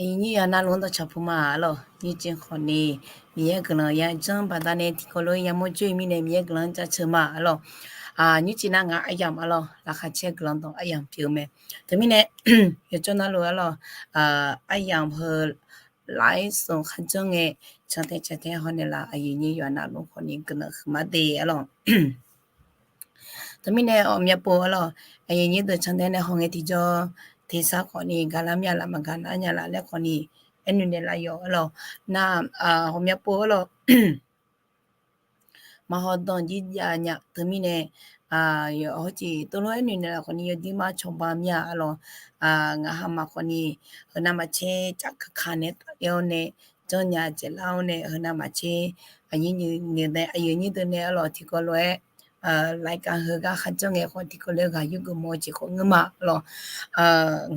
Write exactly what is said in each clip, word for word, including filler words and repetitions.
Aqyuif nyir yawqha navluf-anr dawqcawq puq ma arlawq. Nymrcif khawfni, Miqyaer guiqlanq yajanr baqdanae tiqkawv lof-aer yamawr jawr-eu mirnae Miqyaer guiqlanq-anr jaceuq ma arlawq. Aqyuif nyir cif nar ngaq aryamq arlawq, laqkhaq caer guiqlanq dawq aryamq pyeuf-eu mae. Teumirnae, yawqjawr navluf arlawq, aryamq heu lafsmq kharjanr ngae, cantae cantae hawnaeq laf, aqyuif nyir yawqha navluf khawfni guiqlanq huiqma de arlawq. Teumirnae ghawqmya pov arlawq, aqyuif nyir deuq cantae nae hawngae tiqjawr tersar khawfni gaqlar mya laf maqgaq nar nya laf laer khawfni aernoeq naeq laf yawf arlawq. Nar, ghawqmya pov arlawq, maqhaw danq jir jav nya teumirnae, hawjeq teulof aernoeq naeq laf khawfni yawdir mar cawba mya arlawq. Ngaq hamaf khawfni, heunav maqtser caf kaka nae tafler-awr nae, janrnya dzaeqlar-awr nae, heunav maqtser, aqyuif nyir deuq nae, aqyuif nyir deuq nae arlawq tiqkawv lof-aer, laqkhaq heugar kharjanr ngae khawf tiqkawv lof-aer ghaq yurgeuf mawr-eu jeq khawf ngeur ma arlawq.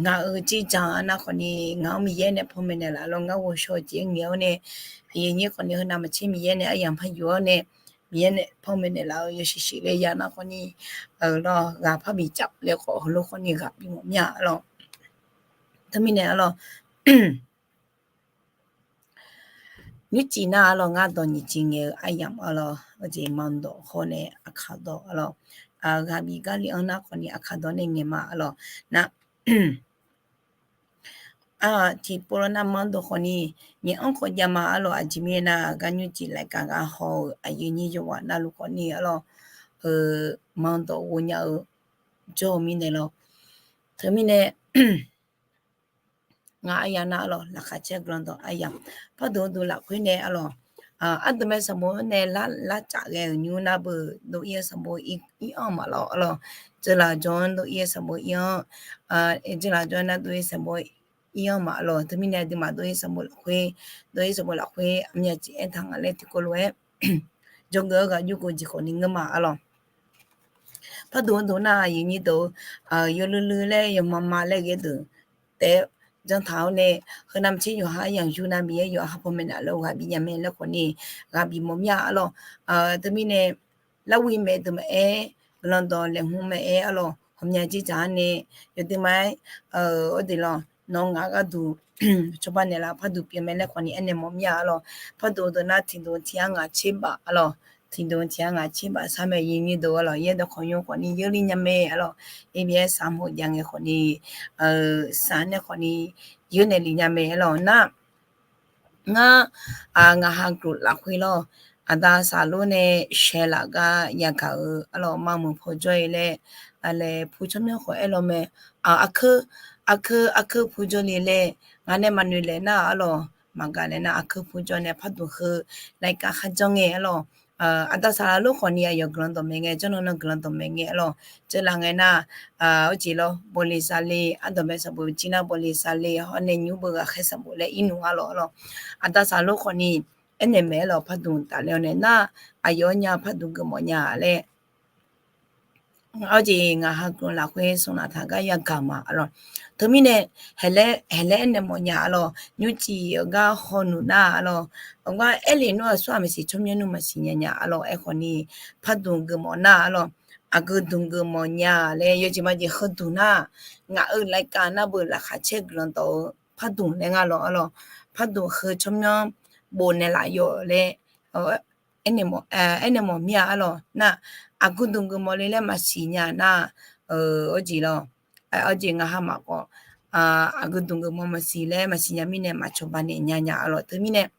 Ngaq-euq jirdzaq-anr nar khawfni ngaq-anr Miqyaer nae panmaeq naeq laf lawr, ngar ghovshaw-eu jeq-aer ngaeq-awr nae, aqyuif nyir khawfni heunav maqtser Miqyaer nae aryamq par yuf-awr nae, Miqyaer nae panmaeq naeq laf-eu yawshuif shuif le ya nar khawfni, lawr ghaq par bicaf laer khawf heulof khawfni ghaq bimawf mya arlawq. Teumirnae arlawq, nymrcif nar arlawq, ngar dawq nyiq cif ngaeq-eu aryamq arlawq, aqjeq manqdawq hawr nae aqkaq dawq arlawq, ghaq bif gar le-anr nar khawfni aqkaq dawq nae ngaeq ma arlawq. Nar, tiqpov lawr nar manqdawq khawfni, nyiq anr khawf jav ma arlawq, aqjeq mirnae nar gar nymrcif laqkhaq gar haw-eu aqyuif nyir yawqghaq navluf khawfni arlawq, manqdawq ghov nya-eu jawr-eu mirnae lawr. Teumirnae, ngaq aryamq nar arlawq, laqkhaq caer guiqlanq dawq aryamq, parduq duq lafkhoer nae arlawq, ardmq mae sanqbof-anr nae lar tsaf ghae-euq nymr nar beu dov-ir-eu sanqbof ir-anr maqlawr arlawq, dzeurlaf jawr-anr dov-ir-eu sanqbof ir-anr, dzeurlaf jawr-anr nar dov-ir sanqbof ir-anr ma arlawq. Teumirnae aqduimaf dov-ir sanqbof lafkhoer, dov-ir sanqbof lafkhoer aqmyav jeq aertaq nga laer tiqkawv lof-aer jawrgeuf-awr ghaq yurgeuf jeq khawfni ngeur ma arlawq. Parduq-eu duq nar aqyuif nyir deuq, yawluiv luiv laer yawma ma laer ghae deuq taef-aer janrtaq-awr nae, heunav maqtser yawqha aryamq yur nar Miqyaer yawqha panmaeq naeq laf-eu ghaq bif nya mae laer khawfni, ghaq bif mawf mya arlawq. Teumirnae, larwi maeq deuq maqaer, guiqlanq dawq laeqhmq maqaer arlawq, ghawqmya jirdzaq-anr nae, yawdui ma-aer, aqdui lawq, nawr ngaq gharduq cawba naeq laf parduq pyeuf mae laer khawfni aernaeq mawf mya arlawq. Parduq deuq nar tiqdeuq tiq-anr ngaq tser baf arlawq, tiqdeuq tiq-anr ngaq tser baf sar mae, aqyuif nyir deuq arlawq, yaerdawq khawqnymr khawfni yeurli nya mae arlawq, abs saq hmq jav ngae khawfni, saq nae khawfni yeur naeq lef nya mae arlawq. Nar, ngar, ngaq ha guf lafkhoer lawr, aqda saqlor nae shaeq laf gar yagaq-eu arlawq, maqmuiq pawjawr-ir laer, aqlaeq pu tsawrmyanr khawf aerlawr mae, aqkeur, aqkeur, aqkeur pu jawrle laer, ngaq nae maqnoeq laeq nar arlawq, maqgaq laeq nar aqkeur pu jawr nae parduq heu laeqkaq kharjanr ngae arlawq. Aqda saqlaq lor khawfni aqyawf guiqlanq dawqmaeq ngae, janrnan nan guiqlanq dawqmaeq ngae arlawq. Dzeurlaf ngae nar, arjeq lawr, bawle saqle, ardawq mae sanqbof jir nar bawle saqle hawr nae nymr beu ghaqkhaer sanqbof laer irnmq arlawq arlawq. Aqda saqlor khawfni aernaeq maeq arlawq, parduq tafler-awr nae nar, aqyawf-anr nya parduq geufmawf nya laer arjeq ngaq ha guf lafkhoer smq laf taq gar yagaq ma arlawq. Teumirnae, haeqlaer, haeqlaer aernaeq mawf nya arlawq, nymrcif-eu gar hawnuq nar arlawq, aqgar aerle nmr aqsur aqmaqsiq tsawrmyanr nmr maqsiq nya nya arlawq, aerkhawfni parduq geufmawf nar arlawq, aqgeu duq geufmawf nya laer yawjeq majeq heuduq nar, ngaq-euq laeqkaq nar beu laqkhaq caer guiqlanq dawq-eu parduq laer nga lawq arlawq, parduq heu tsawrmyanr bofnaeq laf yawf laer aernaeq mawf mir-a arlawq. Nar, aqgeu duq geufmawf le laer maqsiq nya nar, arjeq lawr, arjeq ngaq ha maf khawf, aqgeu duq geufmawf maqsiq laer maqsiq nya mirnae maqcawba naeq nya nya arlawq. Teumirnae,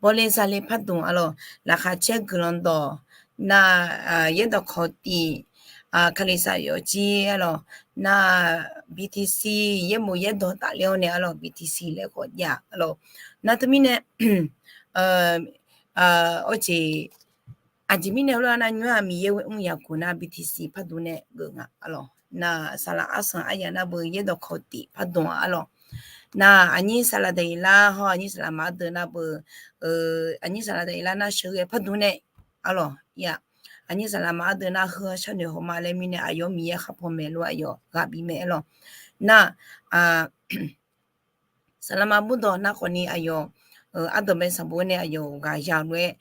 bawle saqle parduq arlawq, laqkhaq caer guiqlanq dawq, nar, yaerdawq kawq tif, kalizaq yawfjir arlawq, nar, B T C, yaerbof yaerdawq tafler-awr nae arlawq, B T C laer khawf jav arlawq. Nar teumirnae, arjeq, aqjeq mirnae heulof-aer nar nymr-aq Miqyaer ghoe mr yaqguq nar B T C parduq nae geuf nga arlawq. Nar saqlaq arsanq aryaq nar beu yaerdawq kawq tif parduq-a arlawq. Nar aqnyir saqlaq daqyeqlar hawr aqnyir saqlaq maqar deuv nar beu, aqnyir saqlaq daqyeqlar nar sheuqghae parduq nae arlawq. Aqnyir saqlaq maqar deuv nar heu-a sharnoeq hawma laer mirnae aqyawf Miqyaer khar paw maeq lof aqyawf ghaq bif mae arlawq. Nar, saqlaq maqbur dawq nar khawfni aqyawf, ardawq bae sanqbof nae aqyawf ghaq ya lof-aer,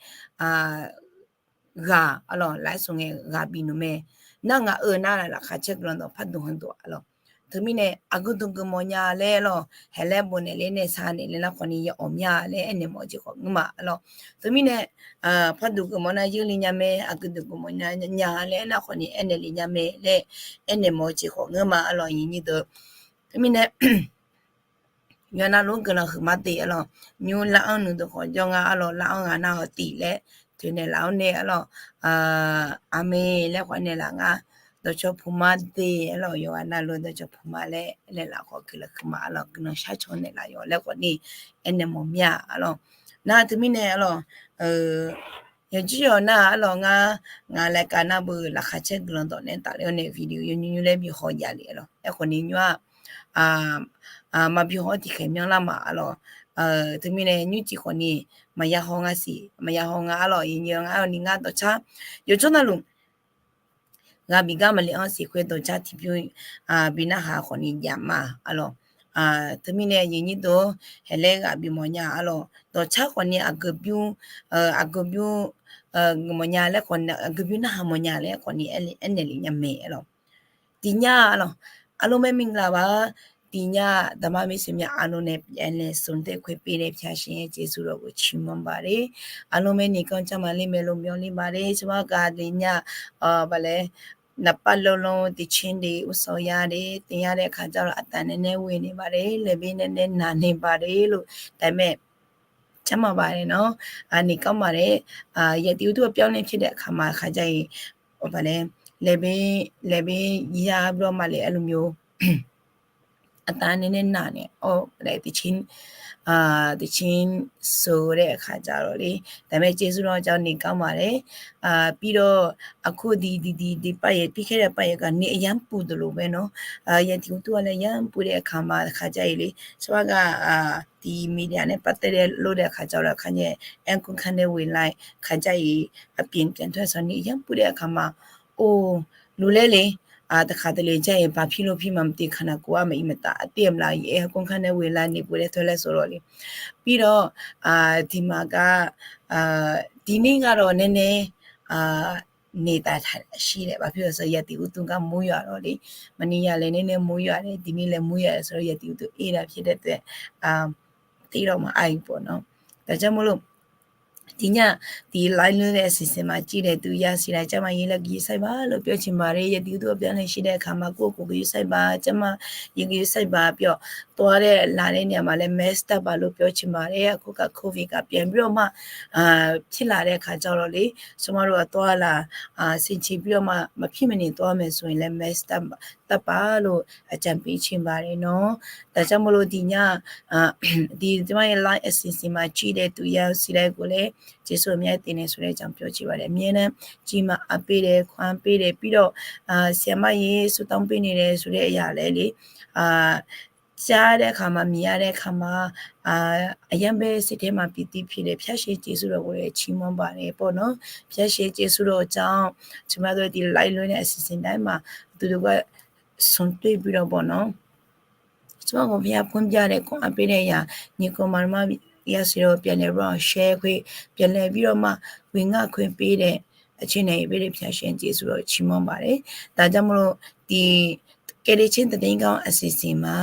ghaq arlawq lafsmq ngae ghaq bif nmr mae. Nar ngaq-euq nar laqkhaq caer guiqlanq dawq parduq heudawq arlawq. Teumirnae aqgeu dmq geufmawf nya laer lawq, haeq laer bofnaeq ler nae sar naeq ler nar khawfni ya awq mya laer aernaeq mawf-eu jeq khawf ngeur ma lawq. Teumirnae parduq geufmawf nar yeurle nya mae, aqgeu dmq geufmawf nya laer nar khawfni aernaeq le nya mae laer aernaeq mawf-eu jeq khawf ngeur ma lawq, aqyuif nyir deuq. Teumirnae yawqha navluf-anr guiqlanq huiqma de-a lawq. Nymr lar-anr nuideuq khawf jawr nga-a lawq, lar-anr ghaq nar-awq tiq laer toeqnaeq laf-awr nae-a lawq. Aqmeq laer khawf naeq laf nga. Dawqcawq puq ma de-a lawq, yawqha navluf dawqcawq puq ma laer laeqlaf khawf guiqlanq huiqma-a lawq, guiqlanq sharcaw naeqlaf yawq laer khawfni aernaeq mawf mya-a lawq. Nar teumirnae-a lawq, yawqjir yawq nar-a lawq, ngar, ngaq laer kav nar beu laqkhaq caer guiqlanq dawq nae tafler-awr nae video yawnymr nymr laer bi haw jav le-a lawq. Aerkhawfni nymr-aq, maqbi haw-awr tiqkhaeq myanrlar ma-a lawq. Teumirnae nymrcif khawfni maqya haw nga siq, maqya haw nga-a lawq, yawnyir nga-awr ni ngar dawqcar yawqjawr navluf ghaq bif gar maqle-anr siq khoer dawqcar tiqbymr bi narhaq khawfni jav ma-a lawq. Teumirnae aqyuif nyir deuq-or, haeq laer ghaq bif mawf nya-a lawq. Dawqcar khawfni aqgeu bymr, aqgeu bymr geufmawf nya laer khawfni, aqgeu bymr narhaq mawf nya laer khawfni aernaeq lef nya mae-a lawq. Tiqnya-a lawq, aqlomae mingla ba-a. Tiqnya daqma maqsiq mya aqlonae pyaeqnaeq smq dae khoer pyaeqnaeq pyaq shir-aer jeqsur dawq ghoe ciqmanr baq le. Aqlomae niqkanr jar ma le, maeqlo myanr le baq le. Tsawrmyanr gaq le nya, baq laer naqpav lawrlawr tiqcin de ursawq ya de, tiqnya dae kaq jar lawq, aqtaf nae nae ghoe naeq baq le, laeqbe nae nae naq naeq baq le lor. Taqmae car ma baq le nawr, niqkanr ma le, yatiq uqduq pyar nae pyaer daef kaq ma kaq jar-iq, baq laer, laeqbe, laeqbe ya bawr ma le, aqlmyo aqtaf nae nae naq naeq-awr laer tiqcin, tiqcin sheuq-eu daef kaq jar lawq le. Taqmae jeqsur dawq jar niqkanr ma le. Pirdaw aqkur diqdiq diqdiq pav yaeq pirkhaer daef pav yaeq gaq ni aqyamr puq deuq lof bae nawr, yatiq uqduq-a laer yamr puq daef kaq ma kaq jar-iq le. Tsawrmyanr gaq tiq media nae pav tae daef lof daef kaq jar lawq kaq nae, aerkmr kar nae ghoe lar kaq jar-iq, aqpyeq pyeq tawr sawq ni yamr puq daef kaq ma. Or, luf laer le, taqkaq taqle jar-iq baq pir lof pir ma maqtiv kaq naq kov-a maqir maqtaf aqtiv mqlaf yaef aerkmr kar nae ghoe lar ni puq daef tawr laer sawq lawq le. Pirdaw tiqma gar tiqni gar dawq nae nae naeq taq taq shir laer baq pir-awr sawq yatiq uqduq gar mur yaf lawq le. Maqni ya laer nae nae mur yaf laer tiqni laer mur yaf sawq yatiq uqduq ir laf pyaer daef taef, tir lawq ma aq-iq pawf nawr. Daqjar mawrlo tiqnya tiq laer lur nae siqsiq ma cir daef duq ya siq laer jar ma yaer laer gaq sair baq lof pyawr ciq ma le. Yatiq uqduq pyar nae shir daef kaq ma kur khof gaq sair baq jar ma yaer gaq sair baq pyawr tawr-a laer laf nae naeq ma laer maer star baq lof pyawr ciq ma le. Aqkur kaq covid kaq pyaeq bir-awr ma, pir laf daef kaq jar lawq le. Tsawrmyanr lof-aq tawr-a laf, siqciq bir-awr ma maqpir maqni tawr-a maeqsu-iq laer maer star baq tavpaq lof aqcaq pir ciq ma le nawr. Daqjar mawrlo tiqnya tiq jar ma yaer laer siqsiq ma cir daef duq ya siq laer ghof laer jeqsur myav-aer tevnaeq sawq laer jan pyawr ciq ma le. Myav nar ciq ma aqpyeq daef kawq aqpyeq daef pirdaw siqma yaer sawrtanr pyeq nae daef sawq laer yaq laer le. Car daef kaq ma miq-a daef kaq ma, aqyar bae sirtae ma pyeq tiv pyeq daef pyar shae jeqsur dawq ghoe-aer ciqmanr baq nae pawf nawr. Pyar shae jeqsur dawq jar-anr ciqma dawq tiq laer lur nae aqsiq siq daef ma duqduq gar smq toer bidawq bawq nawr. Tsawrmyanr ghawqmya pmr bya daef kawq aqpyeq daef yaq nyiq kawq maqma yasiq dawq pyaeqnaeq bawr-awq shaer khoer pyaeqnaeq bidawq ma ghoe ngar khoer pyeq daef aqcae naeq-iq pyeq daef pyar shae jeqsur dawq ciqmanr baq le. Daqjar mawrlo tiq kaevle caer taqdae-ir gar-anr aqsiq siq ma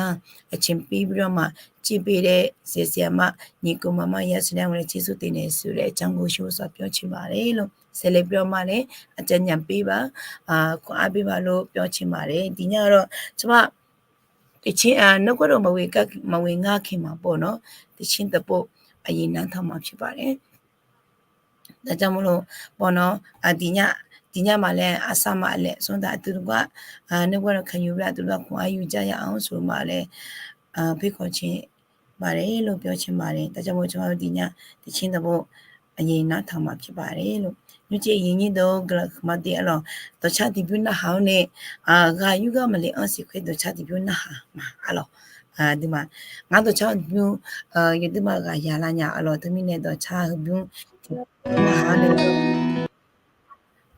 aqcae pyeq bidawq ma cir pyeq daef siqsiq ma nyiq kawq maqma yasiq daef ghoe-aer jeqsur tevnaeq sawq laer janrghoe shir-eu sawq pyawr ciq ma le lor. Saevle bidawq ma le aqcae nyaf pyeq baq kawq aqpyeq baq lof pyawr ciq ma le. Tiqnya lawr tsawrmyanr tiqcir nawr gawrdawq maqghoe ngar keq maqbaw nawr tiqcir daqpov aqyuif nar taq ma pyeuf baq le. Daqjar mawrlo baw nawr tiqnya, tiqnya ma laer aqsar ma laer sawr daq aqdui dawq gar nawr gawrdawq kaq yur laer aqdui dawq gar kawq aqyuif jar ya-anr sawq ma laer pyeuf kawq ciq ma le lor pyawr ciq ma le. Daqjar mawrlo tsawrmyanr tiqnya tiqcir daqpov aqyuif nar taq ma pyeuf baq le lor. Nymrcif aqyuif nyir deuq guiqlanq huiqma de-a lawq. Dawqcar tiqbymr narhaq-awr nae ghaq yur gar maqle-anr siq khoer dawqcar tiqbymr narhaq ma-a lawq. Aqduimaf ngar dawqcar tiqbymr yawduirma ghaq ya lar nya-a lawq. Teumirnae dawqcar heubymr tiqbymr narhaq-awr nae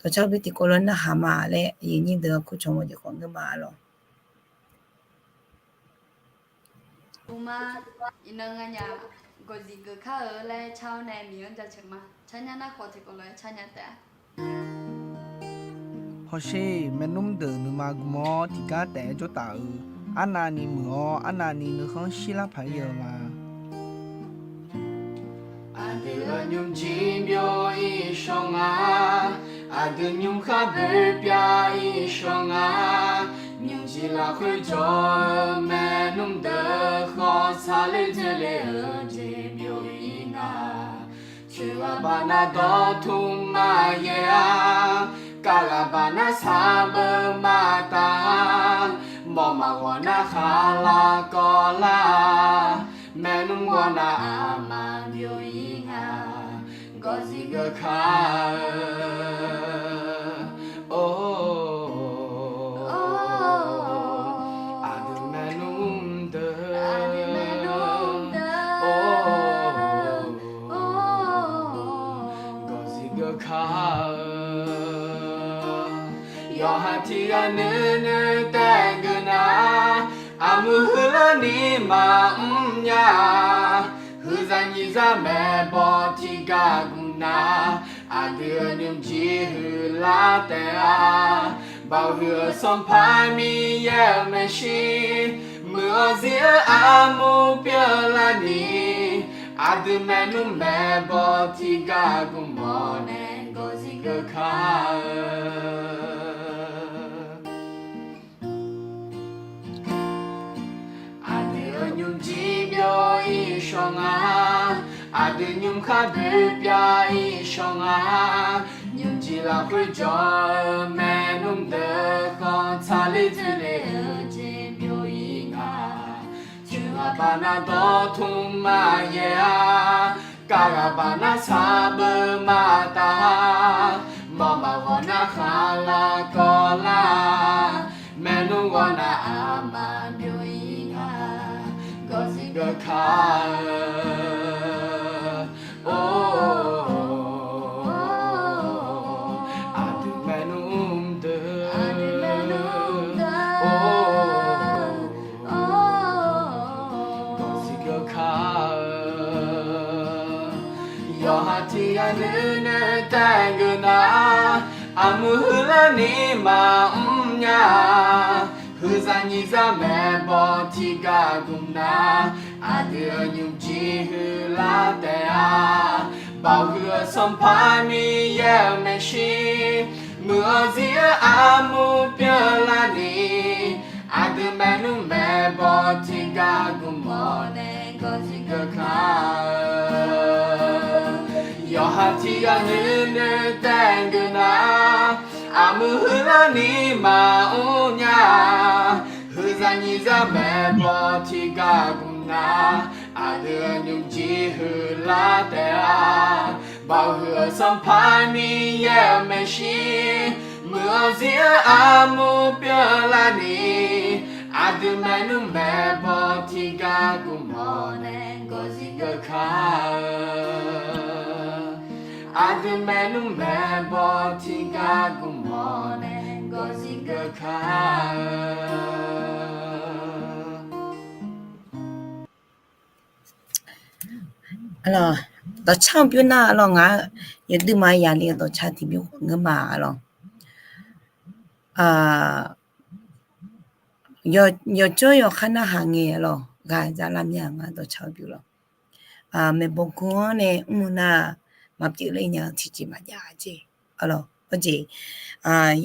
dawqcar bymr tiqkawv lof narhaq ma laer aqyuif nyir deuq-anr kur cawq mawq jeq khawf ngeur ma-a lawq. Uqma, iqnan nganyaf gawqdiq geuf kar-eu laer car-awr nae Miqyaer-anr jaceuq ma. Carnya nar khawf tiqkawv lof-aer carnya taef-a. Hawsher, maernmr deuq nuima gmq-awr tiqgar taef-aer jawr taf-euq arnavni muiq-awr, arnavni nuikhanr shirlar paq-ir-eu ma. Aqdui-euq nymrjir byov-ir shawr nga. Aqdui nymrkhar boer pyav-ir shawr nga. Nymrjir lafkhoer jawr-eu maernmr deuq khawf, tsaqler dzoerle-eu jeq byov-ir nga. Coeq ghaq baqnar dawqtmq maqyaer-a. Kar ghaq baqnar saqbeuv maqtaf-a. Mawq maqghawq nar khaqlaq kawvlar-a. Maernmr ghawrnav aqma byov-ir nga. Gawqzir geuf kar-eu, or, aqdui maernmr deuq, or, gawqzir geuf kar-eu. Yawqha tiq ghaq nuinoeq taef geuf nar, armuiq huiqlar ni maqmr nya. Huiqzaq nyiqzaq maeqbawq tiq ghaq gmq nar, aqdui-euq nymrjir huiqlar taef-a. Baoq huiq-eu Sanqpaq Miqyaer-euq maeqshi, muiq-eu zir-eu armur pyeuflar ni, aqdui maernmr maeqbawq tiq ghaq gmq-awr nae gawqzir geuf kar-eu. Aqdui-euq nymrjir byov-ir shawr nga. Aqdui nymrkhar boer pyav-ir shawr nga. Nymrjir lafkhoer jawr-eu maernmr deuq khawf, tsaqler dzoerle-eu jeq byov-ir nga. Coeq ghaq baqnar dawqtmq maqyaer-a. Kar ghaq baqnar saqbeuv maqtaf-a. Mawq maqghawq nar khaqlaq kawvlar-a. Maernmr ghawrnav aqma byov-ir nga. Gawqzir geuf kar-eu, or, aqdui maernmr deuq, or, gawqzir geuf kar-eu. Yawqha tiq ghaq nuinoeq taef geuf nar, armuiq huiqlar ni maqmr nya. Huiqzaq nyiqzaq maeqbawq tiq ghaq gmq nar, aqdui-euq nymrjir huiqlar taef-a. Baoq huiq-eu Sanqpaq Miqyaer-euq maeqshi, muiq-eu zir-eu armur pyeuflar ni, aqdui maernmr maeqbawq tiq ghaq gmq-awr nae gawqzir geuf kar-eu. Yawqha tiq ghaq nuinoeq taef geuf nar, armuiq huiqlar ni maqmr nya. Huiqzaq nyiqzaq maeqbawq tiq ghaq gmq nar, aqdui-euq nymrjir huiqlar taef-a. Baoq huiq-eu Sanqpaq Miqyaer-euq maeqshi, muiq-eu zir-eu armur pyeuflar ni, aqdui maernmr maeqbawq tiq ghaq gmq-awr nae gawqzir geuf kar-eu. Aqdui maernmr maeqbawq tiq ghaq gmq-awr nae gawqzir geuf kar-eu. Arlawq, dawqcar-eu bymr nar arlawq, ngar yawduimaf yaqli-eu dawqcar tiqbymr khawf ngeur ma arlawq. Yawqjawr yawqkhar narhaq ngae arlawq, ghaq zalar mir-a ngar dawqcar-eu bymr lawq. Maeqbawq gu-anr nae mr-eu nar, maqpyeuf ler nya-eu tiqjeq maqjav jeq arlawq. Arjeq,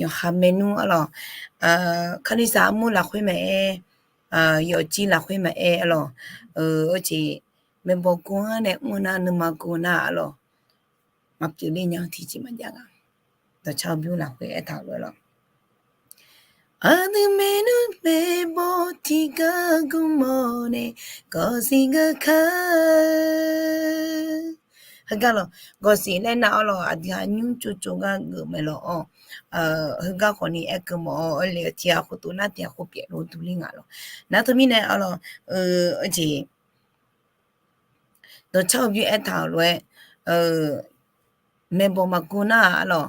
yawqha maernmr arlawq, kalizaq armur lafkhoer maqaer, yawfjir lafkhoer maqaer arlawq. Arjeq, maeqbawq gu-anr nae mr-eu nar, nuima gu nar arlawq, maqpyeuf ler nya-eu tiqjeq maqjav nga. Dawqcar-eu bymr lafkhoer aertaq-euq lof-aer lawq. Aqdui maernmr maeqbawq tiqgar gmq-awr nae gawqzir geuf kar-eu. Heugar lawq, gawqzir laer nar arlawq, aqdui-aq nymr tsovtsov gar geuf mae lawq-awr. Heugar khawfni aerkeuv mawf-awr, aerle-eu tiq ghaq khof tov nar tiq ghaq khof pyeuf lof durler nga lawq. Nar teumirnae arlawq, arjeq, dawqcar-eu bymr aertaq-euq lof-aer, maeqbawq maqgu nar arlawq,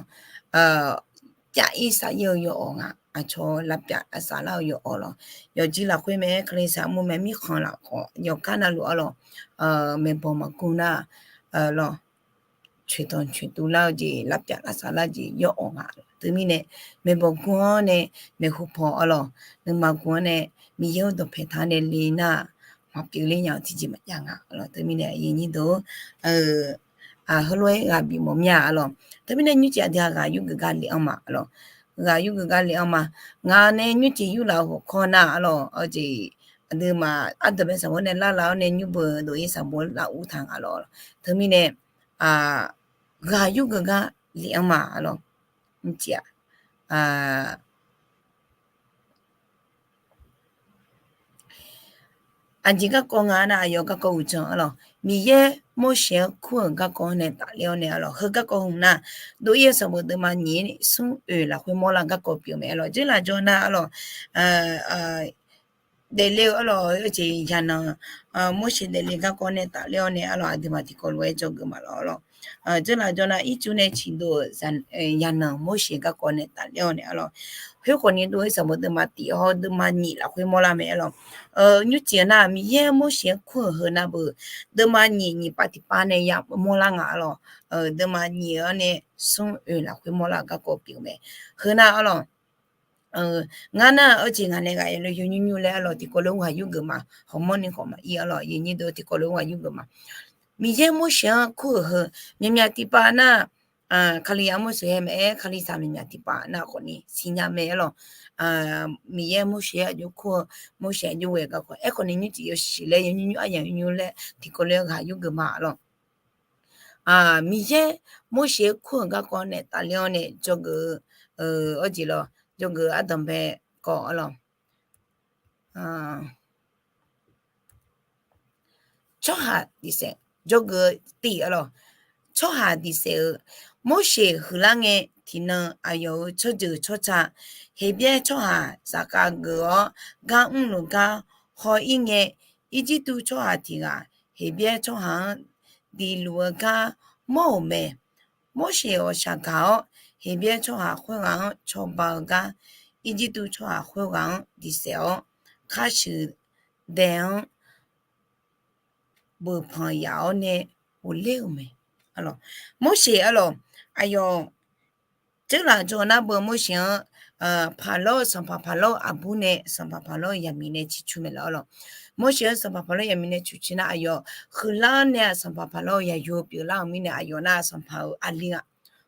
pyav-ir sar-ir-eu yawawq nga. Aqcawq lavpyav saflar-eu yawawq lawq. Yawfjir lafkhoer mae, kalizaq armur mae, mirkhanq lafkhawf yawqgar navluf arlawq, maeqbawq maqgu nar lawq. coeqtanq coeqtuv lar-eu jeq, lavpyaf lavsav lar jeq yaw'awq nga. Teumirnae maeqbawq gu-anr nae maeqhu paw arlawq, nuima gu-anr nae Miqyaer-euq dawqpae taq-anr nae le nar-aq, maqpyeuf ler nya-eu tiqjeq maqjav nga arlawq. Teumirnae aqyuif aqnyir deuq-or, heulof-aer ghaq bif mawf mir-a arlawq. Teumirnae nymrcif aqdui-aq ghaq yurgeuf gar lef-anr ma arlawq. Ghaq yurgeuf gar lef-anr ma. Ngaq nae nymrcif yurlaf-euq khawf kawr nar arlawq, aqjeq aqduimaf ardanqbae sanqbof nae larlaf-awr nae nymr beu dov-ir sanqbof lar ur taq nga lawq. Teumirnae ghaq yurgeuf gar lef-anr ma arlawq. Nymrcif-aq, aqjeq garkawv nga nar, aqyawf garkawv uqdzan arlawq. Miqyaer Morseq-anr kur-euq garkawv nae tafler-awr nae arlawq, heu garkawv hmq nar, dov-ir-eu sanqbof deuvma nyiq smr oeq lafkhoer mawrlar garkawv pyeuf mae arlawq. Dzeurlaf jawr nar arlawq, daefle-eu arlawq, oejeq yaqnanq, Morseq daefle garkawv nae tafler-awr nae arlawq, aqduimaf tiqkawv lof-aer dzawgeuf ma lawq arlawq. Dzeurlaf jawr nar, ircuf nae ciqdov-euq yaqnanq Morseq garkawv nae tafler-awr nae arlawq, khoerkhawf ni dov-ir sanqbof deuvma tiq hawr deuvma nyiq lafkhoer mawrlar mae arlawq. Nymrcif-eu nar, Miqyaer Morseq-anr kur-euq heu nar beu, deuvma nyiq nyiq pav tiqpav nae ya mawrlar nga arlawq. Deuvma nyiq-anr nae smr oeq lafkhoer mawrlar-euq garkawv pyeuf-eu mae. Heu nar arlawq, ngar nar-aq, oejeq ngaq nae ghaq yawlof yawnymr nymr laer arlawq, tiqkawv lof-aer ghaq yurgeuf ma. Hawmawr ni khawf maqir arlawq, aqyuif aqnyir deuq tiqkawv lof-aer ghaq yurgeuf ma. Miqyaer Morseq-anr kur-euq heu myaqmyaq tiqpav nar, Kalizaq Morseq hae maqaer, Kalizaq myaqmyaq tiqpav nar khawf ni siqnya mae arlawq. Miqyaer Morseq aqjox kur-eu, Morseq aqjox ghae garkawv aerkhawf ni nymrcif yawshuif shuif laer yawnymr nymr aryamq nymr laer tiqkawv lof-aer ghaq yurgeuf ma arlawq. Miqyaer Morseq-anr kur-euq garkawv nae tafler-awr nae dzawgeuf-eu, oejeq lawq, dzawgeuf-eu ardanqbae kawv arlawq. Tsawrhaq diq saef, dzawgeuf-eu tiq arlawq. Tsawrhaq diq saef-eu, Morseq huiqlar ngae, tiqnan aqyawf-euq tsawrjeuq tsawrca, Heqbyaer tsawrhaq zafkhav geuf-awr gar mrluf gar haw-ir ngae, Irjirtuv tsawrhaq tiq ghaq Heqbyaer tsawrhaq-anr diqluf-eu gar mawr-euq mae. Morseq ghawqshaq gaq-awr, Heqbyaer tsawrhaq khoerghaq-anr cawba-eu gar, Irjirtuv tsawrhaq khoerghaq-anr diq saef-awr, khar shuif dae-anr beuq panq yaf-awr nae ghofler-euq mae. Morseq arlawq, aqyawf dzeurlaf jawr nar beu Morseq-anr, Paqlawr-eu sanqpaq Paqlawr-eu aqbur nae sanqpaq Paqlawr-eu yaqmiq nae ciqcur mae lawq arlawq. Morseq-anr sanqpaq Paqlawr yaqmiq nae ciqcur nar, aqyawf huiqlar-awr nae-aq sanqpaq Paqlawr-eu yaqyo pyeuflar-euq mirnae aqyawf nar sanqpaq-euq aqli nga.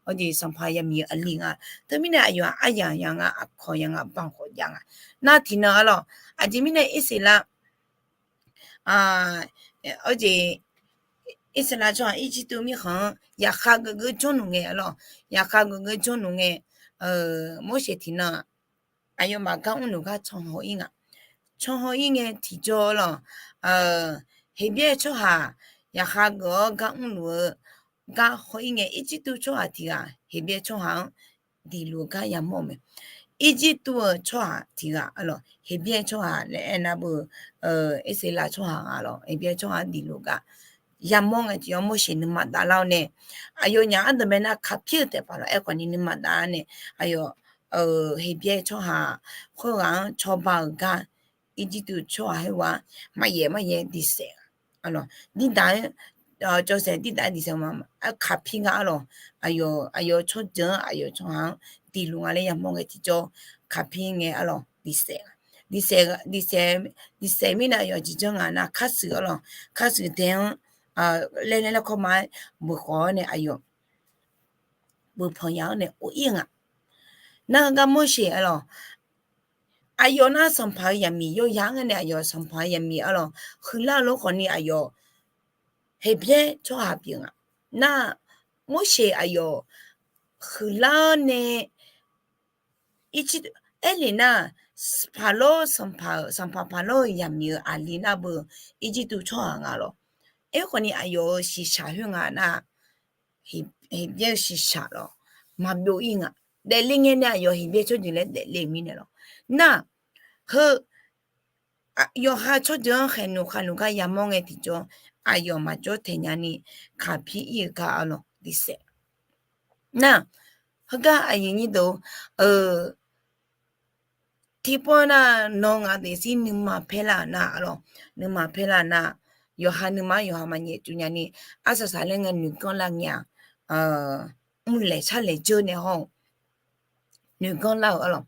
Oejeq sanqpaq yaqmiq-euq aqli nga. Teumirnae aqyawf-aq aryamq yaq nga, aqkawq yaq nga, banqkhawf jav nga. Nar tiqnan arlawq, aqjeq mirnae Irsaqleqlav, oejeq Irsaqleqlav tsawrhaq Irjirtuv mirkhanq-anr yaqkhav geuf geur jawrluf ngae arlawq, yaqkhav geuf geur jawrluf ngae, Morseq tiqnan aqyawfmaf gar mrluf gar canhaw-ir nga. Canhaw-ir ngae tiqjawr lawq, Heqbyaer tsawrhaq yaqkhav geuf-awr gar mrluf-eu gar haw-ir ngae, Irjirtuv tsawrhaq tiq ghaq Heqbyaer tsawrhaq-anr diqluf-eu gar yamawr-eu mae. Irjirtuv-eu tsawrhaq tiq ghaq arlawq, Heqbyaer tsawrhaq laer aernar beu, Irsaqleqlav tsawrhaq nga lawq, Heqbyaer tsawrhaq-anr diqluf-eu gar yamawr ngae tiqjawr Morseq nuima davlar-awr nae, aqyawfnyaf ardanqbae nar kaqpir-eu taef paq lawq, aerkhawf ni nuima davlar nae, aqyawf Heqbyaer tsawrhaq khoerghaq-anr cawba-euq gar, Irjirtuv tsawrhaq khoerghaq-anr maqyaef maqyaef diqsaef, dirdaq-aer, cawsaef dirdaq-aer diqsaef ma, kaqpir nga arlawq. Aqyawf, aqyawf tsawrjeuq-anr aqyawf tsawrhaq-anr diqluf nga laer yamawr ngae tiqjawr kaqpir ngae arlawq diqsaef, diqsaef mirnae aqyawf jeq janr nga nar kharshuif arlawq, kharshuif dae-anr laer laer laer kawrma-aer beuq khawf-awr nae aqyawf beuq panq yaf-awr nae or-ir nga. Nar heugar Morseq arlawq, aqyawf nar sanqpaq-eu yaqmiq yawya-anr ngae nae aqyawf sanqpaq-eu yaqmiq arlawq huiqlar-eu lof khawf ni aqyawf Heqbyaer tsawrhaq pyeuf nga. Nar Morseq aqyawf huiqlar-awr nae Irjir, aerlef nar, Paqlawr sanqpaq-euq, sanqpaq Paqlawr-euq yaqmiq-euq aqli nar beu Irjirtuv tsawrhaq nga lawq. Aerkhawf ni aqyawf-euq shiqshaq khoer nga nar, Heqbyaer-eu shiqshaq lawq, maqbyov-ir nga. Daefle ngae nae aqyawf Heqbyaer tsawrjeuq laer daefle mirnae lawq. Nar, heu yawqha tsawrjeuq-anr khaeqnmq khavluf gar yamawr ngae tiqjawr, aqyawf maqjawr taeq nyani kaqpir ir-eu gar arlawq diqsaef. Nar, heugar aqyuif nyir deuq-or, tiqpov nar nawq ngaq daefzir nuima paerlar nar arlawq, nuima paerlar nar, yawqha nuima-anr yawqha maqnyaef cuf nyani, arsaq saqlaer ngae noeqganr lar ngae-aq, mrlaeq sharlaeq dzeur nae hawr-eu noeqganr lar-euq arlawq.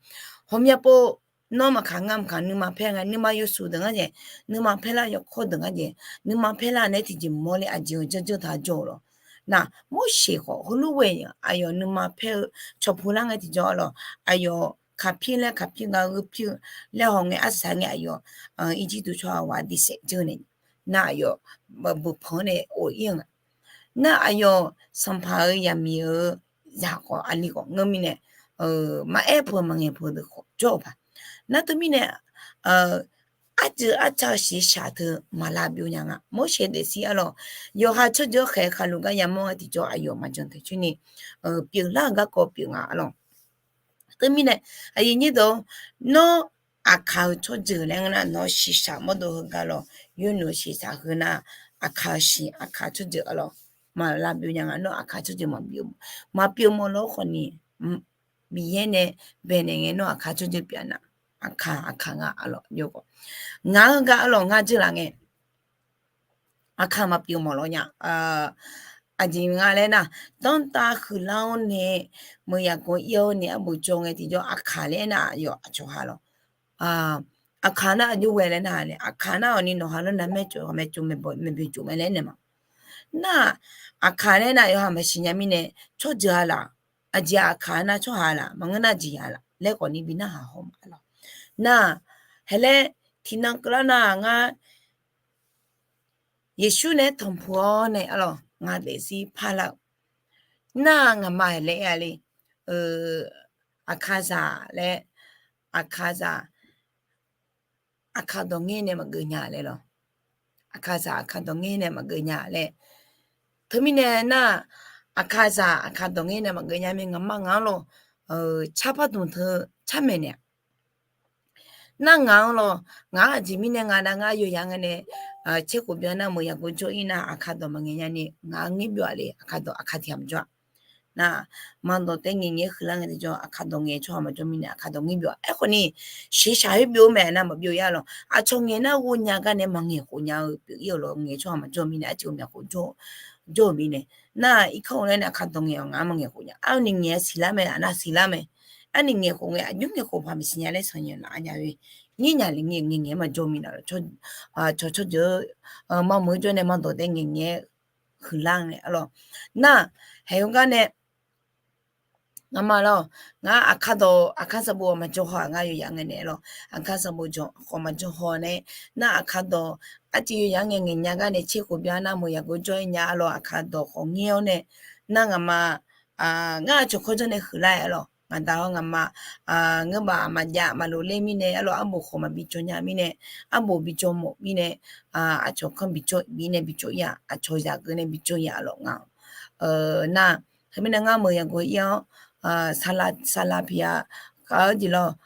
Ghawqmya pov, nawr maqkaq ngar maqkaq nuima paer nga, nuima yawshuif deuq ngar jeq, nuima paer lar yawkawr deuq ngar jeq, nuima paer lar nae tiqjeq mawrle aqjeq-eu janrjanr taq jawr-eu lawq. Nar, Morseq khawf heulof ghae aqyawf nuima paer-eu cawqpu lar ngae tiqjawr arlawq, aqyawf kaqpir laer kaqpir nga gheu pir-eu laer haw ngae arsaq ngae aqyawf Irjirtuv tsawrhaq ghaq diqsaef dzeur nae, nar aqyawf beuq panq-anr nae of ir-eu nga. Nar aqyawf sanqpaq-euq zaqmiq-euq zaq khawf aqli khawf ngeur mirnae, maqaer peuq maqngaeq peuq deuq khawf jawr-euq paq. Nar teumirnae, arjeuq arca shiqshaq teu maqlav byov nya nga. Morseq daefzir arlawq, yawqha tsawrjeuq-anr khaeq-eu khaqlo gar yamawr-a tiqjawr aqyawf maqjan taeq coer ni pyeuflar-eu garkawv pyeuf nga arlawq. Teumirnae, aqyuif nyir deuq, nawr aqkaq-eu tsawrjeuq laer ngeur nar nawr shiqshaq mawrdov heugar lawq, yawnuiq-eu shiqshaq heu nar, aqkaq-eu shiq aqkaq tsawrjeuq arlawq, maqlav byov nya nga. Nawr aqkaq tsawrjeuq maqpyeuf maqpyeuf mawf lawr khawf ni, Miqyaer nae baenaeq ngae nawr aqkaq tsawrjeuq pyeuf-a nar, aqkaq aqkaq nga arlawq. Ngaq-anr gar arlawq ngar dzeurlaf ngae aqkaq maqpyeuf mawf lawr nya. Aqjeq nga laer nar, danrtav huiqlar-awr nae meuq yaqgawr ir-awr nae arbof jawr ngae tiqjawr aqkaq laer nar yawf aqcawq ha lawq. Aqkaq nar aqjox ghae laer nar, aqkaq nar awqni nawq ha lawr navmaer tsof ghawqmae tsof maeqboeq tsof mae laer naeq ma. Nar, aqkaq laer nar yawqha maqsiq nya mirnae, tsawrjeuq-a laf, aqjeq aqkaq nar tsawrhaq laf maqngeur nar jeqya laf laer khawf ni bi narhaq haw ma lawq. Nar, hae laer tiqnan keuvlar nar ngar Yeqsur nae tanqpuq-awr nae arlawq ngar daefzir parlar-euq. Nar ngaqma laer aer-a le, aqkaqzaq laer, aqkaqzaq aqkaq dawq ngaer nae maqgeuf nya laer lawq. Aqkaqzaq aqkaq dawq ngaer nae maqgeuf nya laer. Teumirnae nar, aqkaqzaq aqkaq dawq ngaer nae maqgeuf nya mae ngaqma ngaq-anr lawq, carpar dmq teu carmaeq naeq-a. Nar ngaq-anr lawq, ngaq-anr aqjeq mirnae nga nar ngar yawya ngae nae, tserkhof byan nar meuq yaqgor jawr ir nar aqkaq dawq maqngaeq nya ni ngaq-anr ngaer byov-a le, aqkaq dawq aqkaq tiq ghaq maqjawr-a. Nar, maqdawq taef ngaeq ngaeq-aer huiqlar ngae tiqjawr aqkaq dawq ngaeq tsawrhaq maqjawr mirnae aqkaq dawq ngaer byov-a. Aerkhawf ni, shiqshaq khoer byov-eu mae nar maqbyov ir-a lawq. Aqcawq ngaeq nar ghovnya gar nae maqngaeq khof nya-eu pyeuf ir-euq lawq. Ngaeq tsawrhaq maqjawr mirnae arciv-eu myaq khof jawr-eu mirnae. Nar irkanr-eu laer nae aqkaq dawq ngaeq-awq ngaq-anr maqngaeq khof nya. Arni ngaeq-a siqlar mae aqnar siqlar mae. Arni ngaeq khof ngae aqjox ngaeq khof paq maqsiq nya laer sanqnyanq laf nya-eu. Ngaer nya le ngaeq ngaeq ngaeq-aer maqjawr mirnae lawq. Cawq tsawrjeuq-eu maqmuiq-eu jawr nae maqdawq taef ngaeq ngaeq-aer huiqlar nae arlawq. Nar, haeq-eu gar nae ngaqma lawq, ngar aqkaq dawq aqkaq sanqbof maqjawr haw-aq ngar yawya ngae nae lawq. Aqkaq sanqbof jawq khawf maqjawr haw nae, nar aqkaq dawq arciv yawya ngae ngaeq nya gar nae tserkhof byan nar meuq yaqgor jawr ir nya arlawq aqkaq dawq khawf ngaer-awr nae, nar ngaqma ngar aqcawq kawr jawr nae huiqlar-aer arlawq. Ngaqda-awr ngaqma ngeur baf maqjav maqlof ler mirnae arlawq arbof khawf maqbi jawr nya mirnae, arbof bi jawr mawf mirnae, aqcawq kanr bi jawr bi nae bi jawr ir-aq, aqcawq zaqgeu nae bi jawr ir-aq lawq nga. Nar, teumirnae ngar meuq yaqgor ir-awr, saqlaq saqlaq piq-a, khav-eu jeq lawq,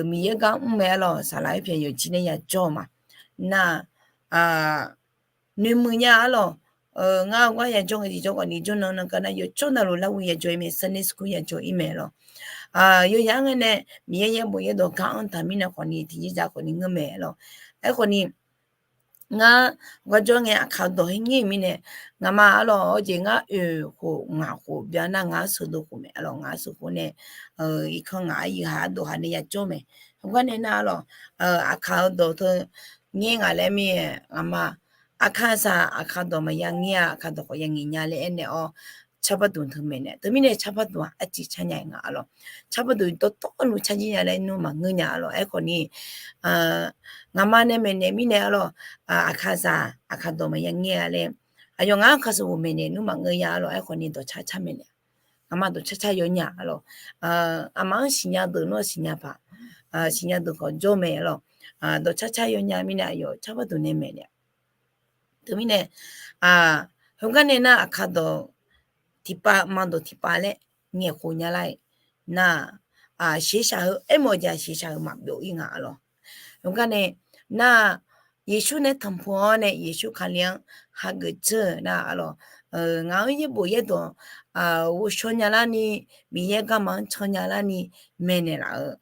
Miqyaer gar mr mae arlawq saqlaq-aer pyaeq yawqjir nae yajawr-eu ma. Nar, noeqmuiq nya arlawq. Ngar-eu gar yajawr ngae tiqjawr khawf ni jawrnan nan gar nar yawqjawr navluf larghov yajawr ir mae, Sunday school yajawr ir mae lawq. Yawya-anr ngae nae Miqyaer yaerbof yaerdawq gar-anr taq mirnae khawf ni tiqjir dzaq khawf ni ngeur mae lawq. Aerkhawf ni, ngar gar jawr ngae aqkaq dawq haer ngaer-eu mirnae, ngaqma arlawq-awr jeq ngar oeq khof ngaq khof byan nar ngaq-anr sheuqdov khof mae arlawq. Ngaq-anr sheuqkhof nae, irkanr ngaq-anr yeuqha ardov ha nae yajawr mae. Heugar nae nar arlawq, aqkaq-eu dawq teu ngaer ngaq laer mir-aer ngaqma, aqkaq saq aqkaq dawq maqya ngaer-a, aqkaq dawq khawf ya ngaeq nya laer aernaeq-awr, carpar dmq teu maeqnaeq. Teumirnae carpar dmq-aq arciv car nya-aer nga arlawq. Carpar dmq dawqtawvluf carjir nya laer nmr maqngeur nya arlawq. Aerkhawf ni, ngaqma nae maeqnaeq mirnae arlawq, aqkaq saq aqkaq dawq maqya ngaer-a laer, aqyawf ngaq-anr aqkaq sanqbof maeqnaeq nmr maqngeur nya arlawq. Aerkhawf ni dawqcar car maeqnaeq. Ngaqma dawqcar car yawnya arlawq. Aqma-anr siqnya deuq nmr-a siqnya paq, siqnya deuq khawf jawr mae arlawq. Dawqcar car yawnya mirnae aqyawf carpar dmq nae maeqnaeq. Teumirnae, heugar nae nar aqkaq dawq tiqpav ma dawq tiqpav laer ngaeqkhof nya lar-iq nar, shiqshaq heu aermawf-eu jeq-aq shiqshaq heu maqbyov ir nga arlawq. Heugar nae nar, Yeqsur nae tanqpuq-awr nae Yeqsur Kali-anr hageuf dzeur-eu nar arlawq, ngaq-anr yaerbof yaerdawq ghovshaw nya larni, Miqyaer garma-anr can nya larni maeqnaeq laf-eu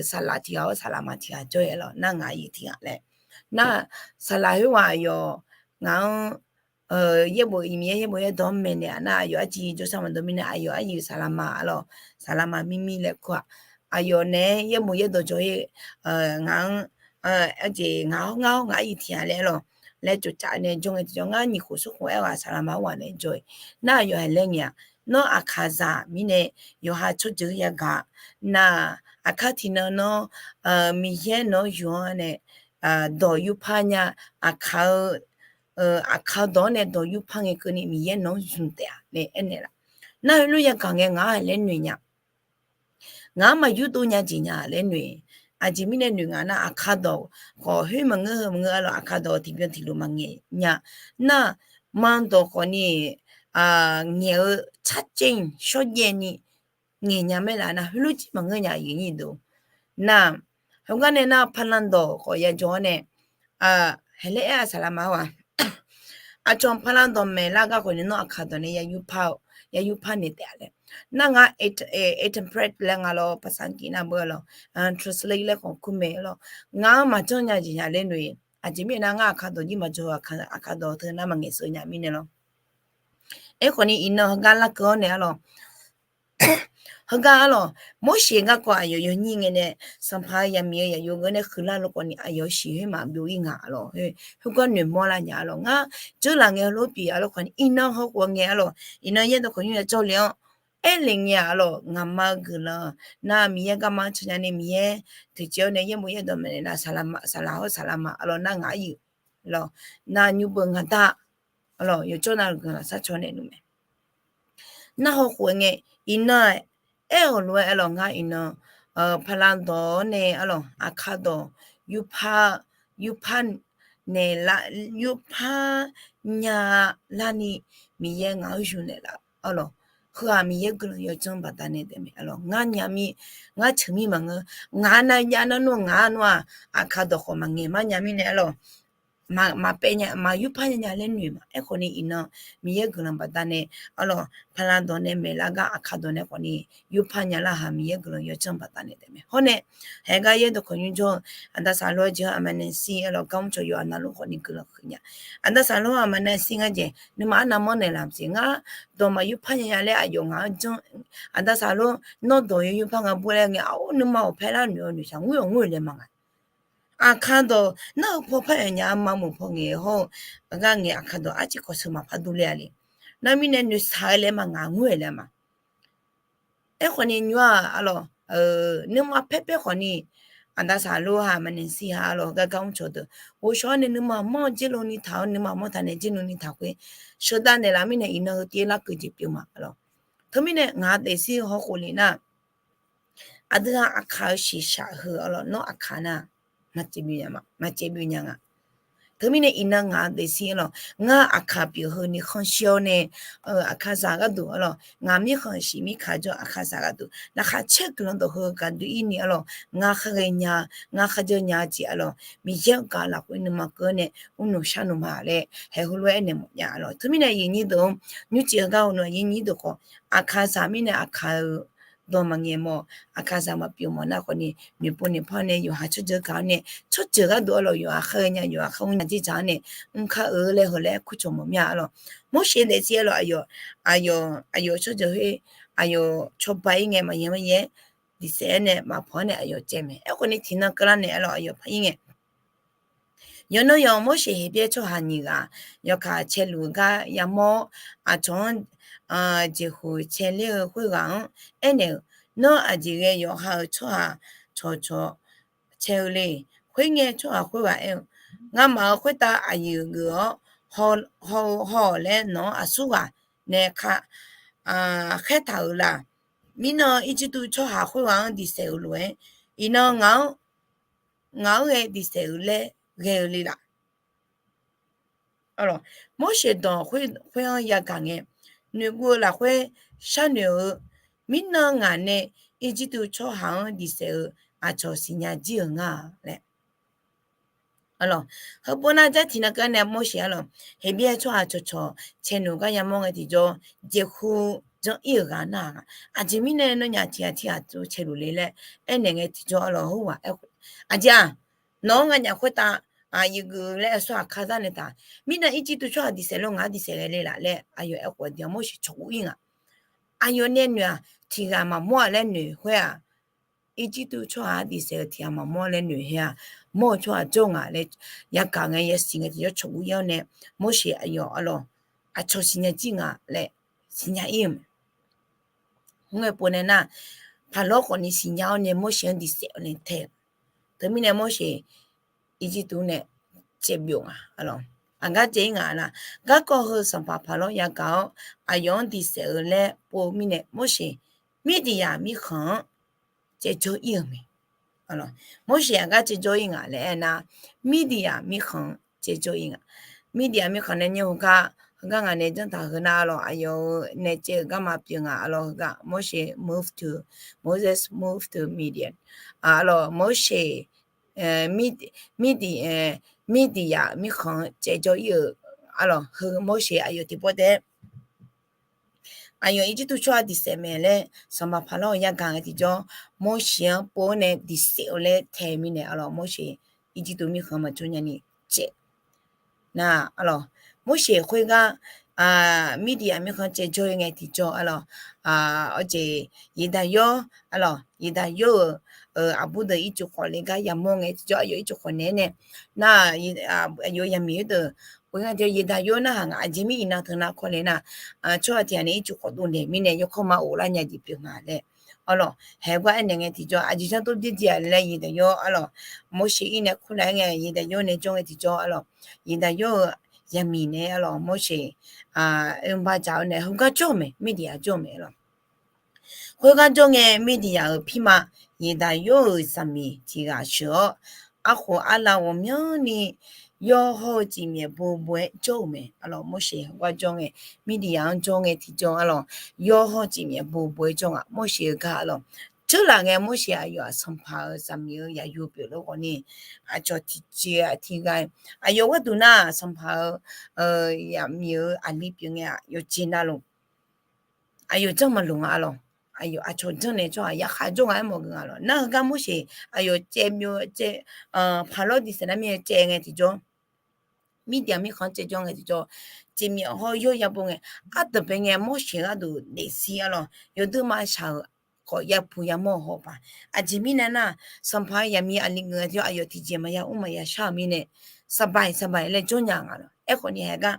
saqlaq tiq ghaq-awr saqlaq ma tiq ghaq jawr-ir arlawq. Nar ngaq-iq tiq ghaq laer nar, saqlaq khoerghaq aqyawf ngaq-anr yaerbof iq Miqyaer yaerbof yaerdawq-anr maeqnaeq-a nar, aqyawf arciv jawrshar maqdawr mirnae aqyawf arciv saqlaqma-a lawq. Saqlaqma mirmir laer kur-aq, aqyawf naeq-aer yaerbof yaerdawq jawr-ir, ngaq-anr, arjeq ngaq-awr ngar-awr ngaq arciv tiq ghaq laer lawq, laer tsoftsaf nae jawr ngae tiqjawr ngar nyiq khof smr khof aer-awq saqlaqma-anr ghaq nae jawr-ir. Nar aqyawf haiq laer ngae-aq, nawr aqkaqzaq mirnae yawqha tsawrjeuq yagaq nar, aqkar tiqnan nawr Miqyaer nawq-anr yuf-anr nae dawq yurpar nya, aqkaq-eu aqkaq dawq-anr nae dawq yurpar ngae keuvni Miqyaer nawq-anr zmq taef-a laer aernaeq laf. Nar heulof yagaq ngae ngaq-anr haiq laer noeq nya. Ngaq-anr maqyurdov nya jeq nya laer noeq. Aqjeq mirnae noeq nga nar, aqkaq dawq khawf khoer maqngeur heu maqngeur-a lawq, aqkaq dawq tiqbyan tiqlof maqngaeq nya. Nar, ma dawq khawfni ngaeq-eu tsarcaev shawrjaev ni ngaeq nya maerlaf nar, heulof jir maqngeur nya aqyuif nyir deuq. Nar, heugar nae nar, palan dawq khawf yajawr-awr nae, haiq laer aer-a saqlaqma-awr-aq, aqcawq palan dawq maeqlar gar khawfni nawr aqkaq dawq nae yayurpar naeq taef-a laer. Nar ngar interpret laer nga lawr, ภาษาอังกฤษ nar beu-a lawq, translate laer khawf kur mae-a lawq. Ngar-anr maqjanr nya jeq nya laer noeq. Aqjeq mirnae nar ngar aqkaq dawq jir maqjawr-eu, aqkaq dawq teu nar maqngaeq sheuq nya mirnae lawr. Aerkhawfni iqnan heugar larkeuv-awr naeq-a lawq. Heugar-a lawq, Morseq garkawv aqyawf yawnyir ngae nae Sanqpaq-eu zaqmiq-eu zaqyo geur nae huiqlar lof khawfni aqyawf shiq khoer maqbyov-ir nga-a lawq. Khoergar noeqmawr lar nya-a lawq. Ngar dzeurlaf ngae heulof pyeuf-a lawq khawfni iqnan hawkhof ngae-a lawq. Iqnan yaerdawq khawqnymr ya jawrle-awr aerle ngae-a lawq, ngaqma-eu guiqlanq nar Miqyaer garma-anr can nya ni Miqyaer toeqciv-awr nae yaerbof yaerdawq maeqnaeq nar, saqlaq-awr saqlaqma-a lawq, nar ngaq arciv lawq, nar nymr beu ngaq dar-a lawq, yawjawr nav-eu guiqlanq sharcaw naeq nmr mae. Nar hawkhof ngae, iqnan aer-euq lof-aer-a lawq, ngar iqnan palan dawq-awr nae-a lawq, aqkaq dawq yurpar, yurpar naeq lar, yurpar nya larni Miqyaer ngaq-anr zmq naeqlaf-a lawq. Heu-aq Miqyaer guiqlanq yawdzanr baqdanae taef mae-a lawq. Ngar nya mir, ngar ceuq mir maqngeur. Ngaq nav jav nar nmr ngaq-a nmr-aq, aqkaq dawq khawf maqngaeq mar nya mirnae-a lawq, maqpaev nya, maqyurpar nya nya laer noeq ma. Aerkhawfni iqnan Miqyaer guiqlanq baqdanae-a lawq, palan dawq nae maeqlar gar aqkaq dawq nae khawfni yurpar nya lar-aq, Miqyaer guiqlanq yawdzanr baqdanae taef mae. Hawr nae, haeq gar yaerdawq khawqnymr jawr-eu aqda saqloq-aer jeq-anr aqma nae shir-a lawq, gar mr cawq yawf aqna lof khawfni guiqlanq huiq nya. Aqda saqloq-anr aqma nae shir ngar jeq nuima arnav mawr naeqlaf maqsiq. Ngar dawq maqyurpar nya nya laer aqyawf ngaq-anr janr, aqda saqloq nawr dawq yawr yurpar nga bur laer ngae, aq-or nuima awq paer lar noeq-awr noeqshaq ngoer-awq ngoer-eu laer ma nga. Aqkaq dawq nar-eu paw par-aer nya-a, maqmuiq paw ngaeq hawr-eu gar ngae aqkaq dawq arciv kawq sheuq maqpar dur ler-a le. Nar mirnae noeqshaq-eu laer ma, ngaq ngoer-eu laer ma. Aerkhawfni nymr-aq-a lawq, nuima paer paer khawfni aqda saqloq-aq aqma nae shir-a lawq, gar gar mr cawq deuq ghovshaw-awr nae nuima manr-eu dzer lo ni taq-awr, nuima manr taq nae dzer lo ni taq khoer sheuqdav naeqlaf mirnae iqnan heu tiv larkeuv jeq pyeuf ma-a lawq. Teumirnae ngaq daefzir-eu hawkhof le nar, aqdui-aq aqkaq-eu shiqshaq heu-a lawq, nawr aqkaq nar maqcaev bif nya nga. Teumirnae iqnan ngaq daefzir-a lawq, ngar aqkaq pyeuf heu ni khanqshir-awr nae, aqkaqzaq gharduq-a lawq, ngaq mirkhanq shiq mirkaq jawr aqkaqzaq gharduq laqkhaq caer guiqlanq dawq heu gaqdui-ir ni-a lawq, ngar kharghae nya, ngar kharjawr nya-eu jeq-a lawq, Miqyaer-euq gaq lafkhoer nuima keuv-awr nae mrnuq sharnuq ma laer haeq heulof-aer naeq mawf nya-a lawq. Teumirnae aqyuif nyir deuq-anr nymrcif-eu gar hawnae aqyuif nyir deuq khawf, aqkaqzaq mirnae aqkaq-eu dawq maqngaeq mawf, aqkaqzaq maqpyeuf mawf nar khawfni noeqpov noeqpar-awr nae yawqha tsawrjeuq gaq-awr nae tsawrjeuq gharduq-a lawq, yawqha kharghae nya, yawqha kharghae nya jir dzaq-awr nae mr kar-eu laer heu laer kur cawq mawf mir-a lawq. Morseq daefzir-a lawq, aqyawf, aqyawf, aqyawf tsawrjeuq khoer, aqyawf cawba-ir ngae maqyaer maqyaer diqsaef-aer nae maqpawq-awr nae aqyawf caev mae. Aerkhawfni tiqnan keuvlar naeq-a lawq, aqyawf par-ir ngae, yawqnan yawq Morseq Heqbyaer tsawrhaq nyiq ghaq yawkaq caeluf-eu gar yamawr-awr, aqcawq-anr jeqhuq caeler-eu khoerghaq-anr aernaeq-euq, Nawr aqjeq ghae yawqha-euq tsawrhaq cawqcawq cae-eu le. Khoerngae tsawrhaq khoerghaq aer-eu, Ngamaf-euq khoertav aqyuif geuf-awr haw-eu haw-awq laer nawq-anr aqsurghaq nae khaertaq-euq la? Mirnan Irjirtuv tsawrhaq khoerghaq-anr diqsaef-euq lof-aer, iqnan ngaq-anr ghae diqsaef-euq laer ghae-eu le laf? Morseq dawq khoer-anr yagaq ngae, noeqguv-eu lafkhoer sharnoeq-eu, Mirnan ngaq nae Irjirtuv tsawrhaq-anr diqsaef-eu aqcawq siqnya jir-euq nga laer. Heupov nar jar tiqnan keuv-awr nae Morseq-a lawq, Heqbyaer tsawrhaq cawqcawq caenuq gar yamawr ngae tiqjawr, jeqhu janr-ir-euq ghaq nar-aq, aqjeq mirnae nawnyaf tiqghaq tiqghaq caeluf le laer aernaeq ngae tiqjawr-a lawq, heughaq aer-eu, Aqjeq-aq, nawq-anr nganyaf khoertav Aqyuif geuf laer aqsur aqkar zar nae taq, mirnae Irjirtuv tsawrhaq diqsaef lof ngaq-anr diqsaef ghae le laf laer aqyawf aerkhof-eu aqdui-anr Morseq cawqguv ir nga. Aqyawf nae noeq-aq, tiq ghaq maqmawr-aq laer noeq khoer-aq, Irjirtuv tsawrhaq-anr diqsaef-eu tiq ghaq maqmawr laer noeq khoer-aq, mawr-eu tsawrhaq jawr nga laer yagaq ngae yasiq ngae tiqjawr cawqguv ir-awr nae, Morseq aqyawf arlawq, aqcawq siqnya jir nga laer siqnya ir-eu mae. Khoerngae pov nae nar, paqlawr khawfni siqnya-awr nae Morseq-anr diqsaef-awr nae tae-eu. Teumirnae Morseq Irjirtuv nae caevbyov nga arlawq. Aqgar caev ir nga nar, garkawv heu sanqpaq paqlawr yagaq-awr aqyawf-anr diqsaef-eu laer pov-eu mirnae Morseq Mirdiqyaq mirkhanq-anr caevjawr ir-euq mae. Morseq aqgar caevjawr ir nga laer aernar, Mirdiqyaq mirkhanq-anr caevjawr ir nga. Mirdiqyaq mirkhanq nae nymr heugar, heugar ngaq nae janrtaq heu nar arlawq, aqyawf-euq nae caev-eu garma pyeuf nga arlawq. Heugar Morseq move to, Moses move to Midian. Arlawq Morseq Mirdi, Mirdiqyaq mirkhanq-anr caevjawr ir-euq arlawq. Heu Morseq aqyawf tiqpov taef-aer aqyawf Irjirtuv tsawrhaq diqsaef mae laer sanqpaq paqlawr-euq yagaq ngae tiqjawr, Morseq-anr pov-awr nae diqsaef-eu laer tae mirnae arlawq, Morseq Irjirtuv mirkhanq maqjawr nyani caev nar arlawq, Morseq khoergar Mirdiqyaq mirkhanq caevjawr-ir ngae tiqjawr arlawq, awqjeq Yeqdaqyawr arlawq, Yeqdaqyawr-euq aqbur deuq ircuf khawf le gar yamawr ngae tiqjawr, aqyawf ircuf khawf naeq-aer nae nar, aqyawf yaqmiq-aer deuq, khoerngae tiqjawr Yeqdaqyawr narhaq nga. Aqjeq mir iqnan teu nar kawr le nar, tsawrhaq tiq ghaq nae ircuf khawf dovnaeq mirnae yawkawr ma of lar nya jeq pyeuf nga laer arlawq, haeq gar aernaeq ngae tiqjawr, aqjeq janr tov byaerdzae-a laer Yeqdaqyawr arlawq, Morseq ir nae kurlaf-aer ngae Yeqdaqyawr nae jawr ngae tiqjawr arlawq, Yeqdaqyawr-euq yaqmiq naeq-aer arlawq, Morseq oermr bar dzaq-awr nae heugar jawr-eu mae, Mirdiqyaq jawr-eu mae arlawq. Khoergar jawr ngae Mirdiqyaq-euq pirma Yeqdaqyawr-euq zaqmiq tiq ghaq sheuq-awr, arkhof arlav ghawqmyanrni yawhawr-eu cifmyaef bobo-aer jawr-euq mae arlawq. Morseq heugar jawr ngae, Mirdiqyaq-anr jawr ngae tiqjawr arlawq, yawhawr cifmyaef bobo-aer jawr nga. Morseq-eu gar arlawq, dzeurlaf ngae Morseq aqyawf-aq sanqpaq-euq zaqmiq-euq yaqyo pyeuf lof khawfni, aqcawq tiqjeq-aq tiq ghaq, aqyawf gharduq nar sanqpaq-euq yaqmiq-euq aqli pyeuf ngae-aq yawqjeq navluf aqyawf janr maqloq nga arlawq. Aqyawf aqcawq janr nae tsawrhaq yarkhaq jawr nga-aer mawf geuf nga lawq. Nar heugar Morseq aqyawf caev byov caev, paqlawr diqsaef nar mirnae caev ngae tiqjawr, Mirdiqyaq mirkhanq-anr caev jawr ngae tiqjawr, cifmyaef hawr yawr yabo ngae, ardanqbae ngae Morseq gharduq daefzir arlawq, yawdui maqshaq-euq khawf yapuq yamawr-eu hawpaq. Aqjeq mirnae nar, sanqpaq-euq yaqmiq aqli geuf ngae tiqjawr aqyawf tiqjeq maqya mr maqya shar-euq mirnae, saqbaq saqbaq laer jawr nya nga lawq. Aerkhawfni haeq gar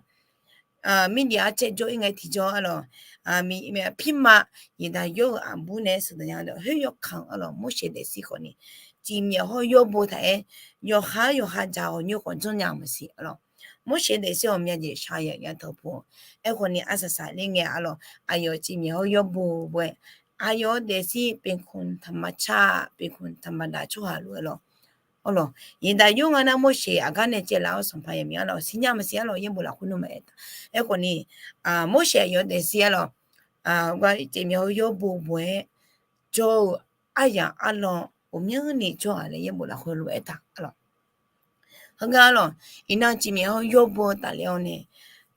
Mirdiqyaq-anr caev jawr-ir ngae tiqjawr arlawq, pirma Yeqdaqyawr-euq aqbur nae sheuqdanq nya-eu khoer yawkaq arlawq, Morseq daefzir khawfni, cifmyaef hawr yawbo taq-aer, yawqha yawqha dzaq-awq nymr khawf janrnya-eu maqsiq arlawq. Morseq daefzir ghawqmya jeq shaqyaq ya teu pu-awq. Aerkhawfni arsaq saqler ngae arlawq, aqyawf cifmyaef hawr yawbo boe, aqyawf-euq daefzir เป็นคนธรรมชาติ เป็นคนธรรมดา tsawrhaq lof-aer lawq. Arlawq, Yeqdaqyawr nga nar Morseq aqgar nae caev laf-awr sanqpaq yaqmiq arlawq, siqnya maqsiq arlawq, yaerbof lafkhoer nmr maqaer taq. Aerkhawfni Morseq aqyawf daefzir arlawq, cifmyaef hawr yawbo boe-aer jawr-eu aryaq arlawq ghawqmyanrni jawr-aq laer yaerbof lafkhoer lof-aer taq arlawq. Heugar arlawq, iqnan cifmyaef hawr yawbo tafler-awr nae,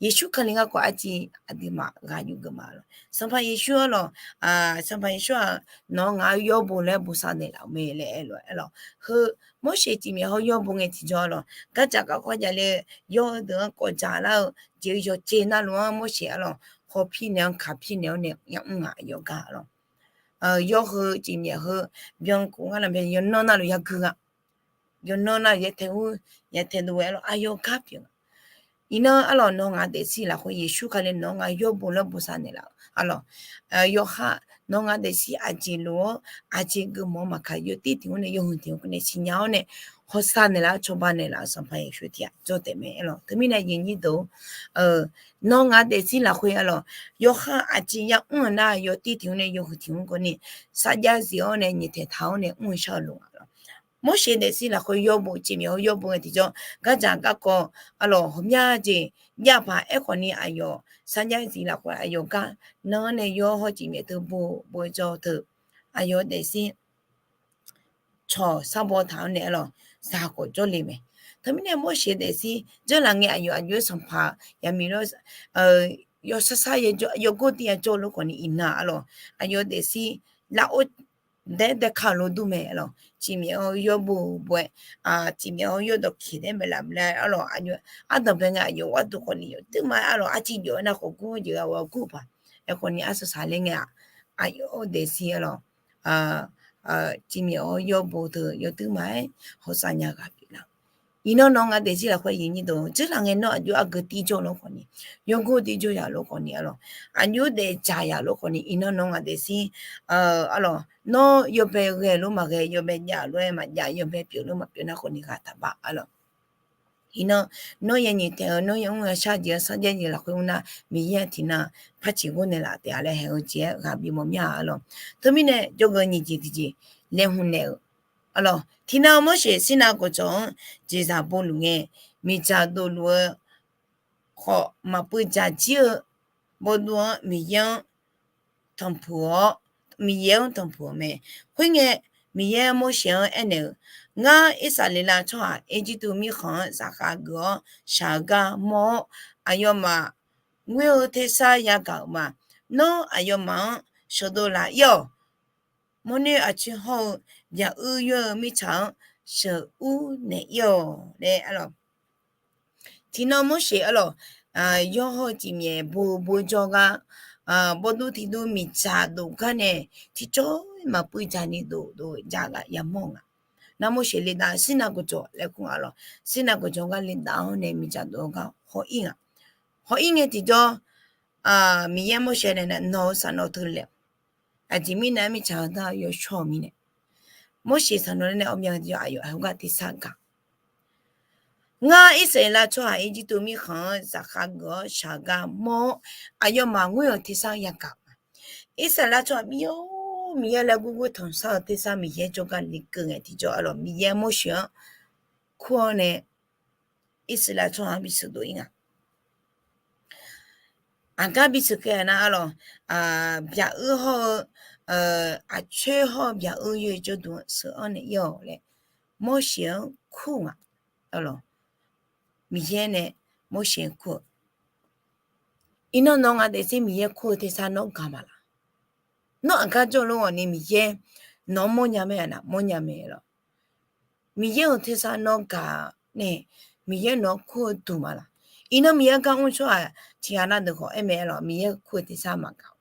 Yeqsur Kali garkawv arciv aqduimaf ghaq yuf geuf ma lawq. Sanqpaq Yeqsur arlawq, Sanqpaq Yeqsur-aq, nawq-anr ngaq-anr yawbo laer bosav naeqlaf-euq mae laer aer lof-aer lawq. Heu Morseq cifmyaef hawr yawbo ngae tiqjawr arlawq, gardzaq garkawv javle, yawr-eu deuq-anr kawvdzaq lar-eu jeq-eu yawqjeq navluf-anr Morseq arlawq, hawpir naeq-anr kaqpir naeq-awr nae yamr ngaq yawqgar arlawq. Yawr heu cifmyaef heu byankuf ngar nar byan yawqnan navluf yagui-a. Yawqnan navluf yaer tae ur, yaer tae dov-aer lawq, aqyawf gar pyeuf nga. Iqnan arlawq, nawr ngaq daefzir lafkhoer Yeqsur Kali nawr ngaq yawbo laer bosav naeqlaf-eu arlawq. Yawqha nawr ngaq daefzir aqjeq lof-awr aqjeq geufmawf-eu maqkaq, yawtir tiq mr nae yawhuiq tiq mr nae siqnya-awr nae hawsav naeqlaf-awr cawba naeqlaf-euq Sanqpaq Yeqsur tiq ghaq jawr taef mae arlawq. Teumirnae aqyuif aqnyir deuq-or, nawr ngaq daefzir lafkhoer arlawq, yawqha aqjeq yamr-eu nar yawtir tiq mr nae yawhuiq tiq mr kawvni sarjax zif-awr nae nyiq taeq taq-awr nae mr-eu shar-eu loq nga lawq. Morseq daefzir lafkhoer yawbo cifmyaef hawr yawbo ngae tiqjawr, gardzaq garkawv arlawq ghawqmya jeq jav paq. Aerkhawfni aqyawf sarjax zif lafkhoer aqyawf gar nan-anr nae yawr hawr cifmyaef teu bo bo-aer jawr teu, aqyawf daefzir cawq sar baw taq-awr nae arlawq, zaq khawf jawrle mae. Teumirnae Morseq daefzir dzeurlaf ngae aqyawf aqjox-aer sanqpaq yaqmiq lawr, yawsar sar yawgor tiv ya jawr lof khawfni iqnan arlawq, aqyawf daefzir lafov daer daer ka-eu lof dur mae arlawq. Tiqmyaf-anr yawr bo bo-aer, tiqmyaf-anr yawr dawqkeq daer maeqlaf laer arlawq. Aqyawf ardanqbae ngae aqyawf gharduq khawf ni yawtuir ma-aer arlawq, arciv jawf-aer nar khawf gur-eu jeq ghaq ghawq gur paq. Aerkhawf ni arsaq saqler ngae-aq, aqyawf-anr daefzir arlawq, tiqmyaf-anr yawr bo teu yawtuir ma-aer hawsav nya ghaq pyeuflar. Iqnan nawq-anr ngaq daefzir lafkhoer yif nyir deuq dzeurlaf ngae nawr aqjox argeu tir jawr lof khawf ni, yawgur tir jawr yaf lof khawf ni arlawq, aqjox daefdzaq yaf lof khawf ni, iqnan nawq-anr ngaq daefzir arlawq, nawr yawbae ghae lof maqghae, yawbae jav lof-aer maqjav, yawbae pyeuf lof maqpyeuf nar khawf ni ghaq taqbaf arlawq. Iqnan nawr ya nyiq taeq-eu, nawr ya mr ya shar jeq-eu sarjax jeq lafkhoer mr nar, Miqyaer-aq tiqnan par ciq ghor naeqlaf taef-a laer haeq-eu jeq-aer ghaq bimawr mya arlawq. Teumirnae jawrgeuf nyiq jeq tiqjeq laeqhmq naeq-euq arlawq, tiqnan Morseq Sirnav gawqjawq-anr jeqzaq boluf ngae, miqdzaq dovluf-eu khawf maqpuiv dzaq jir-eu bawrdur-anr Miqyaer-anr tanqpuq-awr, Miqyaer-anr tanqpuq-euq mae. Khoerngae, Miqyaer Morseq-anr aernaeq-eu, Ngar, Irsaqleqlav tsawrhaq Erjirtuv mirkhanq-anr zaqkhav geuf-awr shaq-eu gar mawr-awr, aqyawfmaf ngoer-eu tersar yagaq-euq ma. Nawr aqyawfmaf-anr sheuqdov laf-ir-awq. Mawrnoer aqcoer hawr-eu byaq uir yoer-eu mirtsaq-anr sheuqur naeq-ir-awq laer arlawq. Tiqnan Morseq arlawq, yawr hawr-eu tiqmyaef bo bo jawr gar, bawrdur tiqdur miqdzaq dov gar nae tiqjawr maqpuiv dzaq ni dov dov dzaq ghaq yamawr-eu nga. Nar Morseq ledav Sirnav gawqjawq laer kur nga arlawq. Sirnav gawqjawq gar ledav-awr nae miqdzaq dov-eu gar haw-ir nga. Haw-ir ngae tiqjawr, Miqyaer Morseq nae nawq-eu saqnawv teu laeq-awq. Aqjeq mirnae mirtsaq-eu dar yawshawr-eu mirnae, Morseq saqnawv laer nae awmya tiqjawr aqyawf heugar tersar gaq. Ngar, Irsaqleqlav tsawrhaq Erjirtuv mirkhanq-anr zaqkhav geuf-awr shaq-eu gar mawr-awr, aqyawfmaf ngoer-euq tersar yagaq-euq ma. Irsaqleqlav tsawrhaq bi-awr Miqyaer laer gurgur tanqsar-eu tersar Miqyaer jawrgar lekeuv ngae tiqjawr arlawq, Miqyaer Morseq-anr kur-awr nae Irsaqleqlav tsawrhaq-anr bisheuq dov-ir nga. Aqgar bisheuq keuv-a nar arlawq, byaq uir hawr-eu, aqcoer hawr-eu byaq uir yoer jawrduq-anr sheuq-anr naeq-ir-awq laer Morseq-anr kur-eu nga. Arlawq, Miqyaer nae Morseq-anr kur-eu, Iqnan nawq-anr ngaq daefzir Miqyaer kur-eu tersar nawr gaq ma laq? Nawr aqgar jawrluf-awq ni Miqyaer nawq-anr mawrnya mae-a nar, mawrnya mae lawq. Miqyaer-euq tersar nawr gaq nae, Miqyaer nawq-anr kur-eu duq ma laq? Iqnan Miqyaer gar mr tsawrhaq tiqghaq nar deuq khawf aer mae arlawq, Miqyaer kur-eu tersar maqgaq-awq.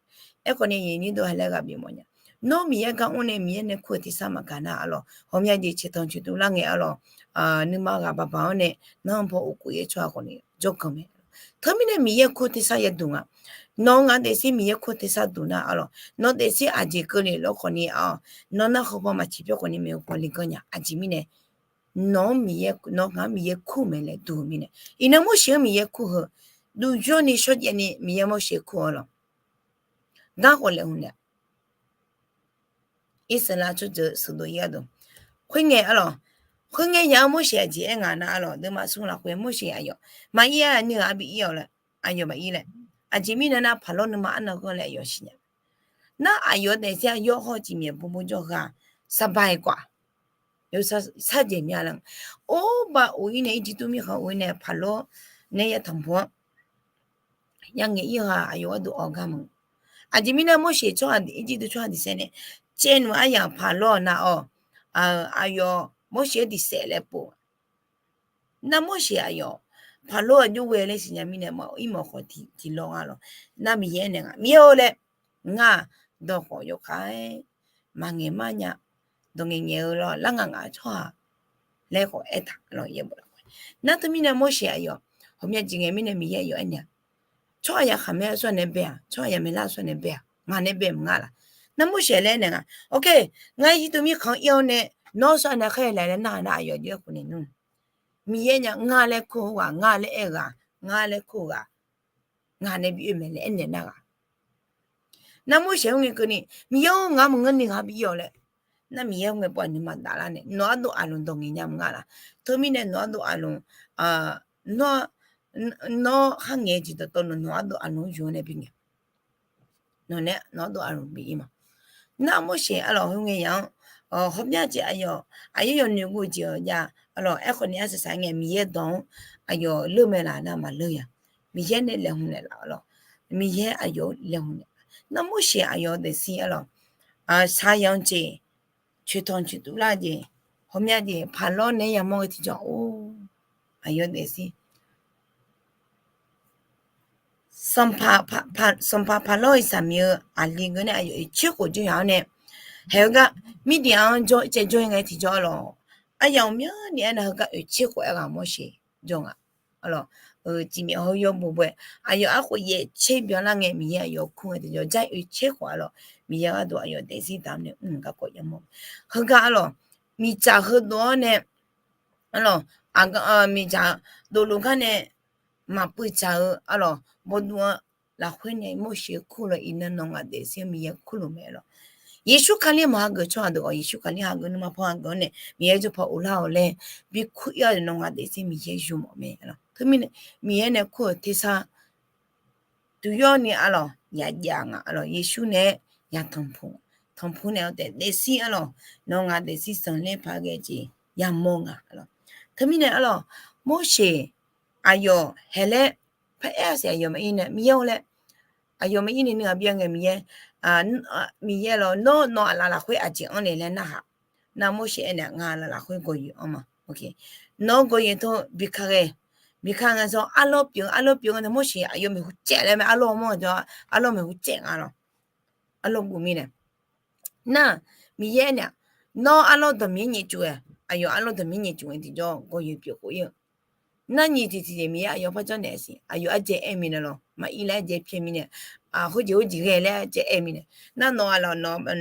Aerkhawf nae nyiq nyir dov ha laer ghaq bimawr nya. Nawr Miqyaer gar mr nae Miqyaer nae kur-eu tersar maqgaq nar arlawq, ghawqmya jeq caeqtanq coeqtuv lar ngae arlawq, nuima ghaq baqbaq-anr nae nanrpaw uqkhof yaer tsawrhaq khawf ni jawrganq mae. Teumirnae Miqyaer kur-eu tersar yaduq nga. Nawq-anr ngaq daefzir Miqyaer kur-eu tersar duq nar arlawq, nawq daefzir aqjeq keuvle lawr khawf ni arlawq, nawq nar hawpaw maqciq pyawr khawf ni maeqhu paw le ganr nya. Aqjeq mirnae nawq-anr Miqyaer, nawq ngaq-anr Miqyaer kur mae laer duq-eu mirnae. Iqnan Morseq-anr Miqyaer kur heu, duq yawr ni shawrjaev ni Miqyaer Morseq kur-eu lawq. Gar khawf laeqhmq naeq Irsaqleqlav tsawrjeuq sheuqdov-ir gharduq. Khoerngae arlawq, khoerngae yaq-anr Morseq aqjeq aer ngaq nar arlawq, deuvma smr lafkhoer Morseq aqyawf maqir-a, nuighaq arbi ir-awq laer, aqyawf maqir laer. Aqjeq mirnae nar, paqlawr nuima arnav ghanr laer aqyawf siqnya. Nar aqyawf daefzir-a yawr hawr-eu tiqmyaef bubur jawr ghaq, saqbaq-iq kawf-aq, yawsar jeq mya laer, or bav of-ir nae Irjirtuv mirkhanq of-ir nae paqlawr nae yatanq bo-anr yangaeq-ir ghaq aqyawf gharduq awq gar meuq. Aqjeq mirnae Morseq tsawrhaq, Irjirtuv tsawrhaq diqsaef nae caevnmq aryamq paqlawr-awq nar-awq, aqyawf Morseq-anr diqsaef laer pov nar, Morseq aqyawf paqlawr aqjox ghae laer siqnya mirnae, irmawf khawf tiqlawr nga lawq. Nar Miqyaer nae nga, Miqyaer-or laer, ngar-aq dawq khawf yawkhav-aer maqngaeq mar nya, dawq ngaeqngaeq-eu lawr lar ngaq ngaq tsawrhaq laer khawf aertaq lawq. Nar teumirnae Morseq aqyawf ghawqmya jeq ngae mirnae Miqyaer aqyawf aernaeq-a, tsawrhaq ya khaqmae-eu tsawrhaq nae bae-aq, tsawrhaq ya maeqlar-eu tsawrhaq nae bae-aq, ngaq nae bae maqnga laf. Nar Morseq laer aernaeq nga, ok, ngar Irjirtuv mirkhanq ir-awr nae nawr sawr-aer nae khaer laeq laer narhaq nar aqyawf jir-aer khawf naeq nmr. Miqyaer nya ngar laer kur-eu ghaq, ngar laer aer-eu ghaq, ngar laer kur-eu ghaq, ngaq nae bi oe mae laer aernaeq nar ghaq. Nar Morseq-anr ngae keuvni, Miqyaer-or, ngaq maqngeur ni ghaq bi ir-awq laer. Nar Miqyaer-anr ngae pov-a nuima daflar nae nawq-anr dov aqlmq dawq ngaeq nya maqnga laf. Teumirnae nawq-anr dov aqlmq, nawr, nawr kharngaeq-eu jeq dawqtawvluf nawq-anr dov aqlmq-anr yur-awr nae bi ngaeq. Nawq nae nawq-anr dov aqlmq bi ir ma. Nar Morseq arlawq khoerngae yaq-anr, hawmya jeq aqyawf aqyawf yawnoeq ghof jeq-awq jav arlawq. Aerkhawf ni arsaq saq ngae Miqyaer dawq-anr aqyawf leur mae laf nar maqleur ya. Miqyaer nae laeqhmq naeqlaf arlawq. Miqyaer aqyawf-anr laeqhmq naeq. Nar Morseq aqyawf daefzir arlawq, saqyaq-anr jeq coeqtanq coeqtuv lar jeq, hawmya jeq paq lawr naeq-aer yamawr ghae tiqjawr-or, aqyawf daefzir sanqpaq paq lawr-iq saqmiq-eu aqli geur nae aqyawf oeqtser khof jawr ya-awr nae, haeq-eu gar Mirdiq-anr jawr caev jawr-ir ngae tiqjawr arlawq, aryamq myanrni aernar heugar oeqtser khof-aer ghaq Morseq jawr nga. Arlawq, tiqmyaef hawr yawr bof bof-aer aqyawf arkhof yaeq tser byanlar ngae Miqyaer aqyawf kur ngae tiqjawr jar oeqtser khof arlawq, Miqyaer gharduq aqyawf daefzir damq nae mr garkawv yamawr. Heugar arlawq, miqdzaq heudov-awr nae, arlawq, aq, miqdzaq dovluf gar nae maqpuiv dzaq-eu arlawq, bawduv-anr lafkhoer nae Morseq kur lof iqnan nawq ngaq daefzir-anr Miqyaer kurluf mae lawq. Yeqsur Kali maqhageuf tsawrhaq deuq khawf, Yeqsur Kali hageuf nuima paw hageuf-awr nae Miqyaer jawr paw uvlar-awq laer bikur ir-awr nawq ngaq daefzir Miqyaer yumawf mae lawq. Teumirnae Miqyaer nae kur-euq tersar duqyawr ni arlawq yaqjav nga arlawq, Yeqsur nae-aer ya tanqpuq, tanqpuq nae-awr taef daefzir arlawq, nawq ngaq daefzir zanqler paq ghae jeq yamawr nga arlawq. Teumirnae arlawq, Morseq aqyawf haeq laer paraer-a siq aqyawf maqir nae Miqyaer-or laer, aqyawf maqir ni nuighaq byav ngae Miqyaer, Miqyaer lawq, nawr nawq aqlaf lafkhoer aqjeq anr le laer narhaq. Nar Morseq aernaeq, ngaq aqlaf lafkhoer gawqyoeq anr ma. Nawq-anr gawqyoeq teu biqka ghae, biqka ngae zanq arlawr pyeuf, arlawr pyeuf nga nae Morseq aqyawf maeqhu caev laer mae, arlawr mawr-a jawr, arlawr maeqhu caev nga lawq. Arlawr guv mirnae nar, Miqyaer aernaeq, nawr arlawr dawq Miqyaer nyaef cuf-aer, aqyawf arlawr dawq Miqyaer nyaef cuf ngae tiqjawr gawqyoeq pyeuf khof ir-eu. Nar nyiq tiqtiq jeq Miqyaer aqyawf par janrnaeq siq, aqyawf arjaev aer-eu mirnae lawq, maqir laer arjaev pyaeq mirnae, khoerjeq khoerjeq ghae laer arjaev aer-eu mirnae, nar nawq aqlaf,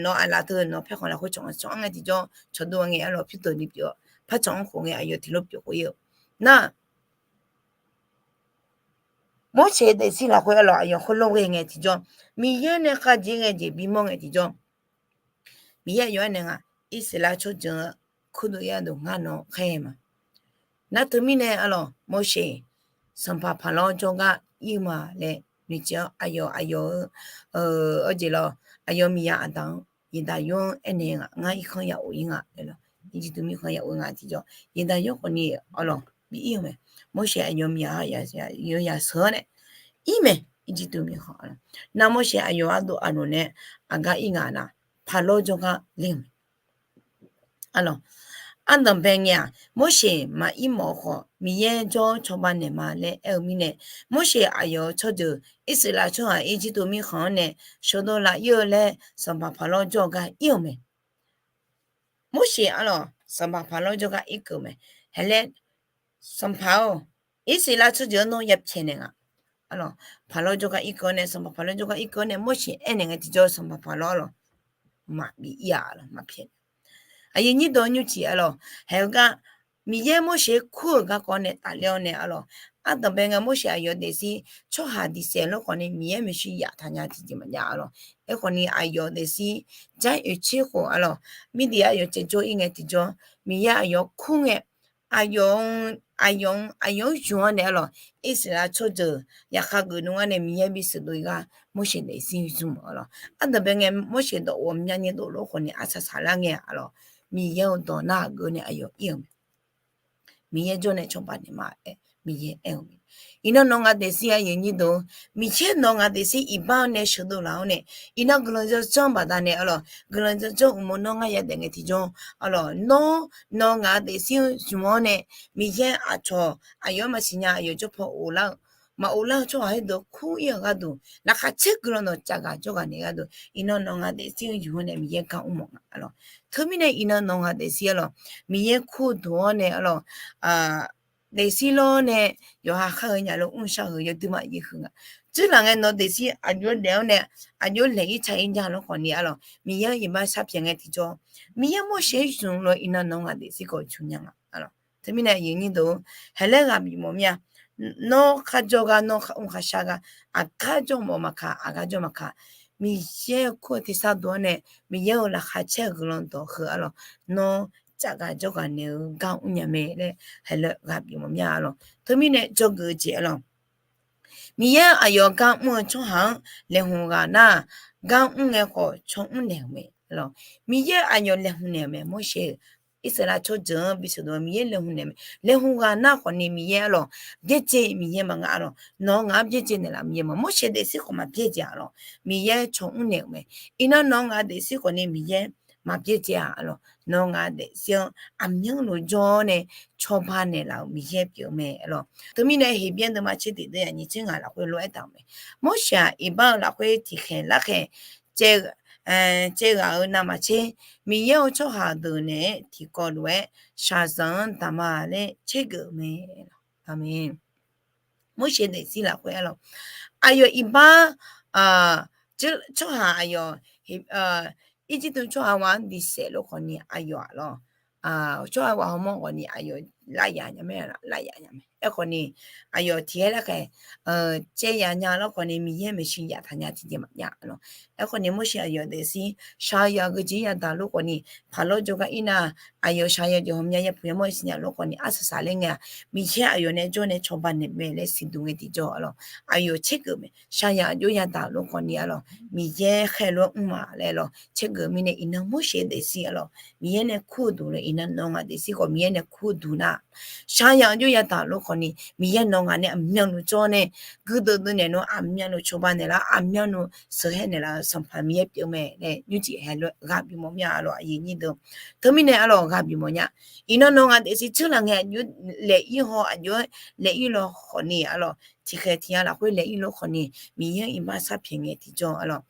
nawq aqlaf teu nawq paerkhanq lafkhoer cawq-anr cawq-anr ngae tiqjawr cawqdov ngae arlawq pyurdeuq ni pyeuf-awr, par cawq-anr khof ngae aqyawf tiq lof pyeuf khof ir-eu. Nar Morseq daefzir lafkhoer arlawq aqyawf khoerlof ghae ngae tiqjawr, Miqyaer nae khavjeq ghae jeq bimawr ngae tiqjawr, Miqyaer aqyawf aernaeq nga, Irsaqleqlav tsawrjeuq-anr kurdov ir-a deuq ngar nawq khaer ma. Nar teumirnae arlawq Morseq sanqpaq paqlawr jawrgar ir-eu ma laer noeqtsaev-awr aqyawf aqyawf-eu, arjeq lawq, aqyawf miqya aqda-anr Yeqdaqyawr-anr aernaeq nga, ngar irkanr ya of ir nga laer lawq, Irjirtuv mirkhanq ya of ir nga tiqjawr Yeqdaqyawr khawfni arlawq bi ir-eu mae. Morseq aqyawf miqya yawzaq sheuq-awr nae ir mae. Irjirtuv mirkhanq nar Morseq aqyawf ardov aqloq nae aqgar ir nga nar, paqlawr jawrgar ler-eu mae. Arlawq, ardanqbae ngae-aq Morseq maqir mawf-eu khawf Miqyaer jawr cawba naeq ma laer aer-eu mirnae, Morseq aqyawf-eu tsawrjeuq Irsaqleqlav tsawrhaq Irjirtuv mirkhanq-anr nae sheuqdov laf ir-eu laer sanqpaq paqlawr jawr-eu gar ir-eu mae. Morseq arlawq sanqpaq paqlawr jawrgar irkeuv-eu mae. Haeq laer, sanqpaq-or, Irsaqleqlav tsawrjeuq-anr nawr yapyaeq naeq nga. Arlawq paqlawr jawrgar irkeuv-awr nae, sanqpaq paqlawr jawrgar irkeuv-awr nae Morseq aernaeq ngae tiqjawr sanqpaq paqlawr arlawq maqbi ir-a lawq, maqpyaeq. Aqyuif nyir dawq nymrciq arlawq, haeq-eu gar Miqyaer Morseq kur-euq garkawv nae tafler-awr nae arlawq, ardanqbae ngae Morseq aqyawf daefzir tsawrhaq diqsaef lawrkhawf ni Miqyaer maeqshi yaf taqnya tiqjeq maqjav arlawq. Aerkhawf ni aqyawf daefzir jar oeqtser khof arlawq, Mirdiq aqyawf caevjawr ir ngae tiqjawr, Miqyaer aqyawf kur ngae, aqyawf, aqyawf-anr ymq-anr nae arlawq, Irsaqleqlav tsawrjeuq yaqkhav geuf nmr-anr nae Miqyaer bisheuq dov-ir gar Morseq daefzir zmq arlawq. Ardanqbae ngae Morseq dawqghawq myavni dovlof khawf ni arsaq saqlar ngae arlawq, Miqyaer-eu dawq narhaq geuf nae aqyawf ir-eu mae. Miqyaer jawr nae cawba naeq ma-aer Miqyaer aer-eu mae. Iqnan nawq ngaq daefzir aqyuif nyir deuq, Miqyaer nawq ngaq daefzir iqbax-anr nae sheuqdov laf-awr nae, iqnan guiqlanq janrjanr baqdanae arlawq, guiqlanq janrjanr uqmov nawr ngar yadaef ngae tiqjawr arlawq, nawr nawq ngaq daefzir-anr zmq-awr nae, Miqyaer aqcawq aqyawf-anr maqsiq nya aqyawf jawr paw of lar-eu, maqov lar-eu tsawrhaq khoerdeuq kur ir-euq gharduq, laqkhaq caer guiqlanq dawq cavgaq jawrgaq naeq gharduq, iqnan nawq ngaq daefzir-anr zmq-awr nae Miqyaer gar mr mawf nga arlawq. Teumirnae iqnan nawq ngaq daefzir arlawq, Miqyaer kur-eu duq-awr nae arlawq, daefzir lawr nae yawqha khar-eu nya lof mrshar-eu yawduimaf yif huiq nga. Dzeurlaf ngae nawq daefzir aqjox daef-awr nae aqjox laeq-ir tsaq-ir nya lawrkhawf ni arlawq, Miqyaer-anr iqbax sharpyaeq ngae tiqjawr, Miqyaer Morseq-anr zmq lof iqnan nawq ngaq daefzir khawf zmq nya nga arlawq. Teumirnae aqyuif nyir deuq, haeqlaer ghaq bif mawf mir-a. Nawr kharjawr gar, nawr kharmr kharshar gar, aqgar jawr mawf maqkaq, aqgar jawr maqkaq, Miqyaer-eu kur-eu tersar dov-awr nae, Miqyaer-euq laqkhaq caer-eu guiqlanq dawq heu arlawq, nawr cavgaq jawrgaq naeq-eu gar mrnya mae laer haeqlaer ghaq bif mawf mir-a arlawq. Teumirnae dzawgeuf-eu jeq arlawq, Miqyaer aqyawf gar mr-eu tsawrhaq-anr laeqhmq ghaq nar-aq, gar mr ngae khawf caw mr naeq-euq mae. Miqyaer aqyawf laeqhmq naeq-euq mae. Morseq-eu Irsaqleqlav tsawrjeuq-anr bisheuq dov-eu Miqyaer laeqhmq naeq-eu mae. Laeqhmq ghaq nar khawf ni Miqyaer arlawq, byaerdzae Miqyaer maqngeur arlawq. Nawq-eu ngaq-anr byaerdzae naeqlaf Miqyaer ma. Morseq daefzir khawf maqbyaerdzae arlawq, Miqyaer caw mr naeq-euq mae. Iqnan nawq-eu ngaq daefzir khawf ni Miqyaer maqbyaerdzae-aq, arlawq, nawr ngaq daefzir-anr aqmyanluf jawr-awr nae cawba naeqlaf-euq Miqyaer pyeuf-eu mae, arlawq. Teumirnae Heqbyaer deuvma tser tiq deuv yaf nyiq tser ngaq lafkhoer lof-aer taq-euq mae. Morseq-aq, iqbax-eu lafkhoer tiqkhaeq larkhaeq caev ghaq-euq navmaqtser, Miqyaer-euq tsawrhaq deuq naeq-aer tiqkawv lof-aer shaqzanq-anr daqma laer caergeuf-euq mae. Aqmeq. Morseq daefzir lafkhoer arlawq, aqyawf iqbax tsawrhaq aqyawf, Irjirtuv tsawrhaq wa-anr diqsaef lof khawfni aqyawf arlawq, tsawrhaq wa hawmawr khawfni aqyawf laryaf nya mae, laryaf nya mae. Aerkhawfni aqyawf tiqghae larkhaeq caev yaf nya lof khawfni Miqyaer maeqshi yaf taq nya tiqjeq maqjav arlawq. Aerkhawfni Morseq aqyawf daefzir shaqzanq geujeq yadaq lof khawfni, paqlawr jawrgar ir nar, aqyawf shaqzanq jeq hawmya yapuq yamawr siqnya lof khawfni arsaq saqler ngae-aq, Miqyaer aqyawf nae jawr nae cawba naeq mae laer siqduq ngae tiqjawr arlawq, aqyawf caergeuf mae. Shaqzanq aqjox yadaq lof khawfni arlawq, Miqyaer khaeq lof-aer mr ma laer arlawq caergeuf mirnae iqnan Morseq daefzir arlawq, Miqyaer nae kur-eu duq laer iqnan nawq ngaq daefzir khawf Miqyaer nae kur-eu duq nar, shaqzanq aqjox yadaq lof khawfni Miqyaer nawq ngaq nae aqmyanluf jawr nae guirdeuv deuv naeq nawr aqmyanluf cawba naeqlaf aqmyanluf sheuqhaer naeqlaf-euq Sanqpaq Miqyaer pyeuf mae laer nymrcif haeq lof-aer ghaq bimawr mya arlawq, aqyuif nyir deuq. Teumirnae arlawq ghaq bimawr nya. Iqnan nawq ngaq daefzir tseurlaf ngae aqjox laeq ir haw aqjox laeq ir law khawfni arlawq, tiqkhaeq tiq ya lafkhoer laeq ir lof khawfni Miqyaer-anr iqbax sharpyaeq ngae tiqjawr arlawq,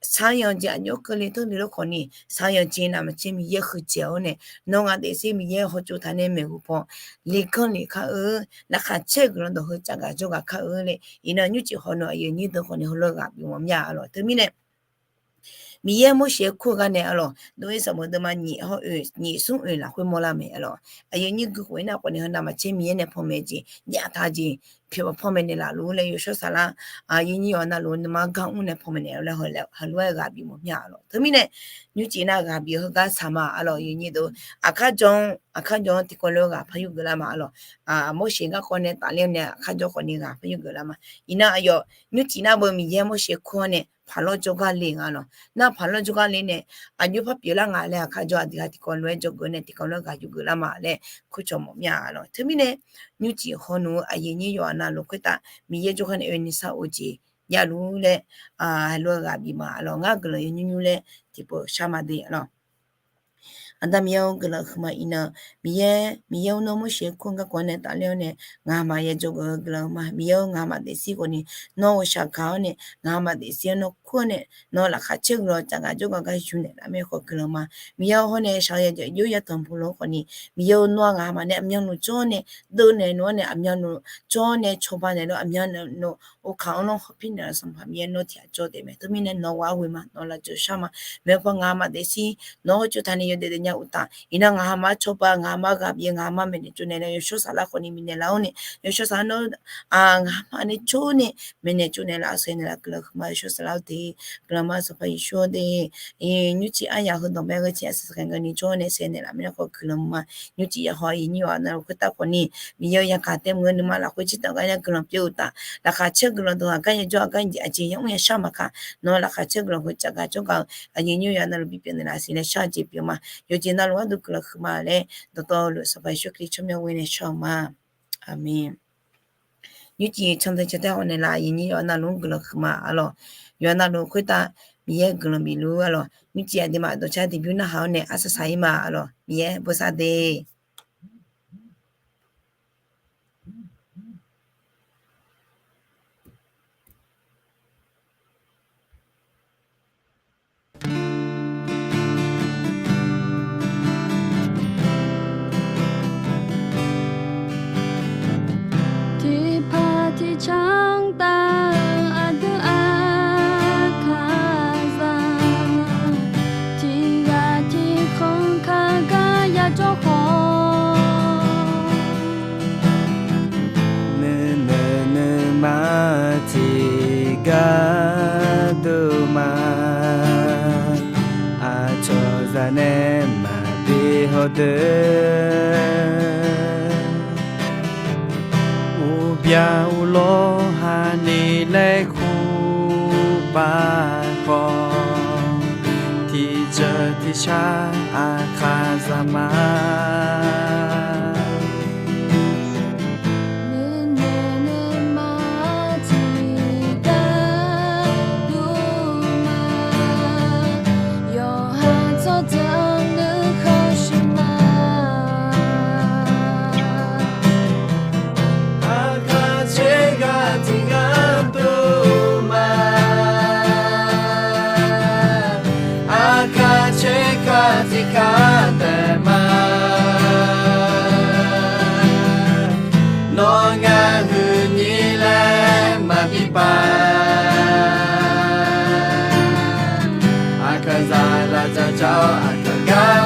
shaqzanq jeq aqjox keuvle teurle lof khawfni shaqzanq jeq navmaqtser Miqyaer huiqdzaeq-awr nae nawq ngaq daefzir Miqyaer hawtsov taq nae maeqhu paw leganr lef kar-eu, laqkhaq caer guiqlanq dawq heu cavgaq jawrgaq kar-eu laer iqnan nymrcif hawnmr aqyuif nyir deuq khawfni heulof-aer ghaq bimawr mya arlawq. Teumirnae Miqyaer Morseq-aer kur-eu gar nae arlawq, dov-ir sanqbof deuvma nyiq hawr oe nyiq smr oe lafkhoer mawrlar mae arlawq. Aqyuif nyir gui khof-ir nar khawfni heu navmaqtser Miqyaer nae panmaeq jeq jav taq jeq pyeuf panmaeq naeqlaf luf laer yawshawr saflar, aqyuif nyir yawqha navluf nuima gar mr nae panmaeq naeq-eu laer heulof-aer ghaq bimawr mya arlawq. Teumirnae nymrcif nar ghaq bif heugar saq ma arlawq, aqyuif nyir deuq. Aqkar jawr-anr aqkar jawr-anr tiqkawv lof-aer ghaq par yurgeuf lar ma arlawq. Morseq garkawv nae tafler-awr nae aqkar jawr khawfni ghaq par yurgeuf lar ma. Iqnan aqyawf nymrcif nar beu Miqyaer Morseq kur-awr nae paqlawr jawrgar le nga lawq. Nar paqlawr jawrgar le nae aqjox par pyeuflar nga laer aqkar jawr aqdui ghaq tiqkawv lof-aer jawrgeuf nae tiqkawv lof-aer ghaq yurgeuf lar ma laer kur cawq mawf mya arlawq. Teumirnae nymrcif hawnmr-eu aqyuif nyir yawqha navluf khoertav Miqyaer jawrgar nae oeni sar-eu jeq javluf laer heulof-aer ghaq bif ma arlawq. Ngar guiqlanq yawnymr nymr laer tiqpov shar ma de arlawq. Aqda Miqyaer-or, guiqlanq huiqma iqnan, Miqyaer, Miqyaer-or, nawr Morseq kur-eu garkawv nae tafler-awr nae, ngaqmaf ya jawrgeuf-eu guiqlanq huiqma. Miqyaer-or, ngaqmaf daefzir khawfni nawr ghawqshaq gaq-awr nae, ngaqmaf daefzir-anr nawr kur-awr nae, nawr laqkhaq caer guiqlanq cavgaq jawrgaq gar yur naeqlaf mae khawf guiqlanq ma. Miqyaer-or, hawr nae shaq-eu yawjawf yur ya tanqpuq lof-aer khawfni, Miqyaer-or, nawr-aq ngaqmaf nae aqmyanluf jawr-awr nae, deuvnaeq luf-awr nae aqmyanluf jawr-awr nae cawba naeq luf aqmyanluf ov kaq-anr lawr hawpir naeq-eu Sanqpaq Miqyaer nawr tiq ghaq jawr taef mae. Teumirnae nawq ghaq-awr ghoe ma, nawq lafjeuq shar ma. Maeqhu paw ngaqmaf daefzir nawr hawtsov taq nae yawdaef daefnya uqtaf, iqnan ngaqmaf-anr cawba, ngaqmaf ghaq bif-eu, ngaqmaf maeqnaeq tsovnaeq nae yawshawr saflar khawfni bifnaeq laf-awr nae, yawshawr saflar nawr ngaqmaf nae jawr nae maeqnaeq tsovnaeq laf-awr saeqnaeq laf guiqlanq huiqma yawshawr saflar-eu de. Guiqlanq ma Sanqpaq Yeqsur-or de. Nymrcif aryaq heudawq mae gheurcif aqsaq saqkaq gani jawr nae saeqnaeq laf mirnae khawf guiqlanq ma. Nymrcif yawqha aqyuif nyir yawqha navluf khoertav khawfni, Miqyaer-or, yagaq taef meuq-eu nuima lafkhoer tsirtaq gar ya guiqlanq pyeuf-eu uqtaf, laqkhaq caer guiqlanq dawq-aq gar ya jawr-aq gar jeq aqjeq ya mr ya shar maqkaq, nawq-eu laqkhaq caer guiqlanq khoer cavgaq jawrgaq-eu aqyuif nyir yawqha navluf bipyeuf naeqlaf siqnaeq shar-eu jeq pyeuf ma. Yawqjeq navluf gharduq guiqlanq huiqma laer dawqtawvluf Sanqpaq Yeqsur Kali tsawrmyanr ghoe nae shar-eu ma. Aqmeq. Nymrcif cantae cantae khawf naeqlaf aqyuif nyir yawqha navluf-anr guiqlanq huiqma arlawq. Yawqha navluf khoertav Miqyaer guiqlanq bifluf arlawq. Nymrcif aqduimaf dawqcar tiqbymr narhaq-awr nae arsaq saq-ir ma arlawq. Miqyaer bosav de. Tiqpaq tiqcanr tav-eu aqdui aqkaqzaq, tiqghaq tiqkhanq kaqgar yajawr khawf, nuinoeq nuima tiqgar dov ma. Aqcawq zaqnaeq maqbi hawdeuq, uqbyaq uqlawr hani laer kur pav khawf, tiqceuq tiqshar aqkaqzaq ma. Nuinoeq nuima tiqgar dov ma. Yawq Aqkaq tser ghaq tiq ghaq dov ma. Aqkaq tser ghaq tiq ghaq taef ma. Nawr ngar huiqni laer maqbi paq. Aqkaqzaq lavdzaq dzaq-awr aqkaq gar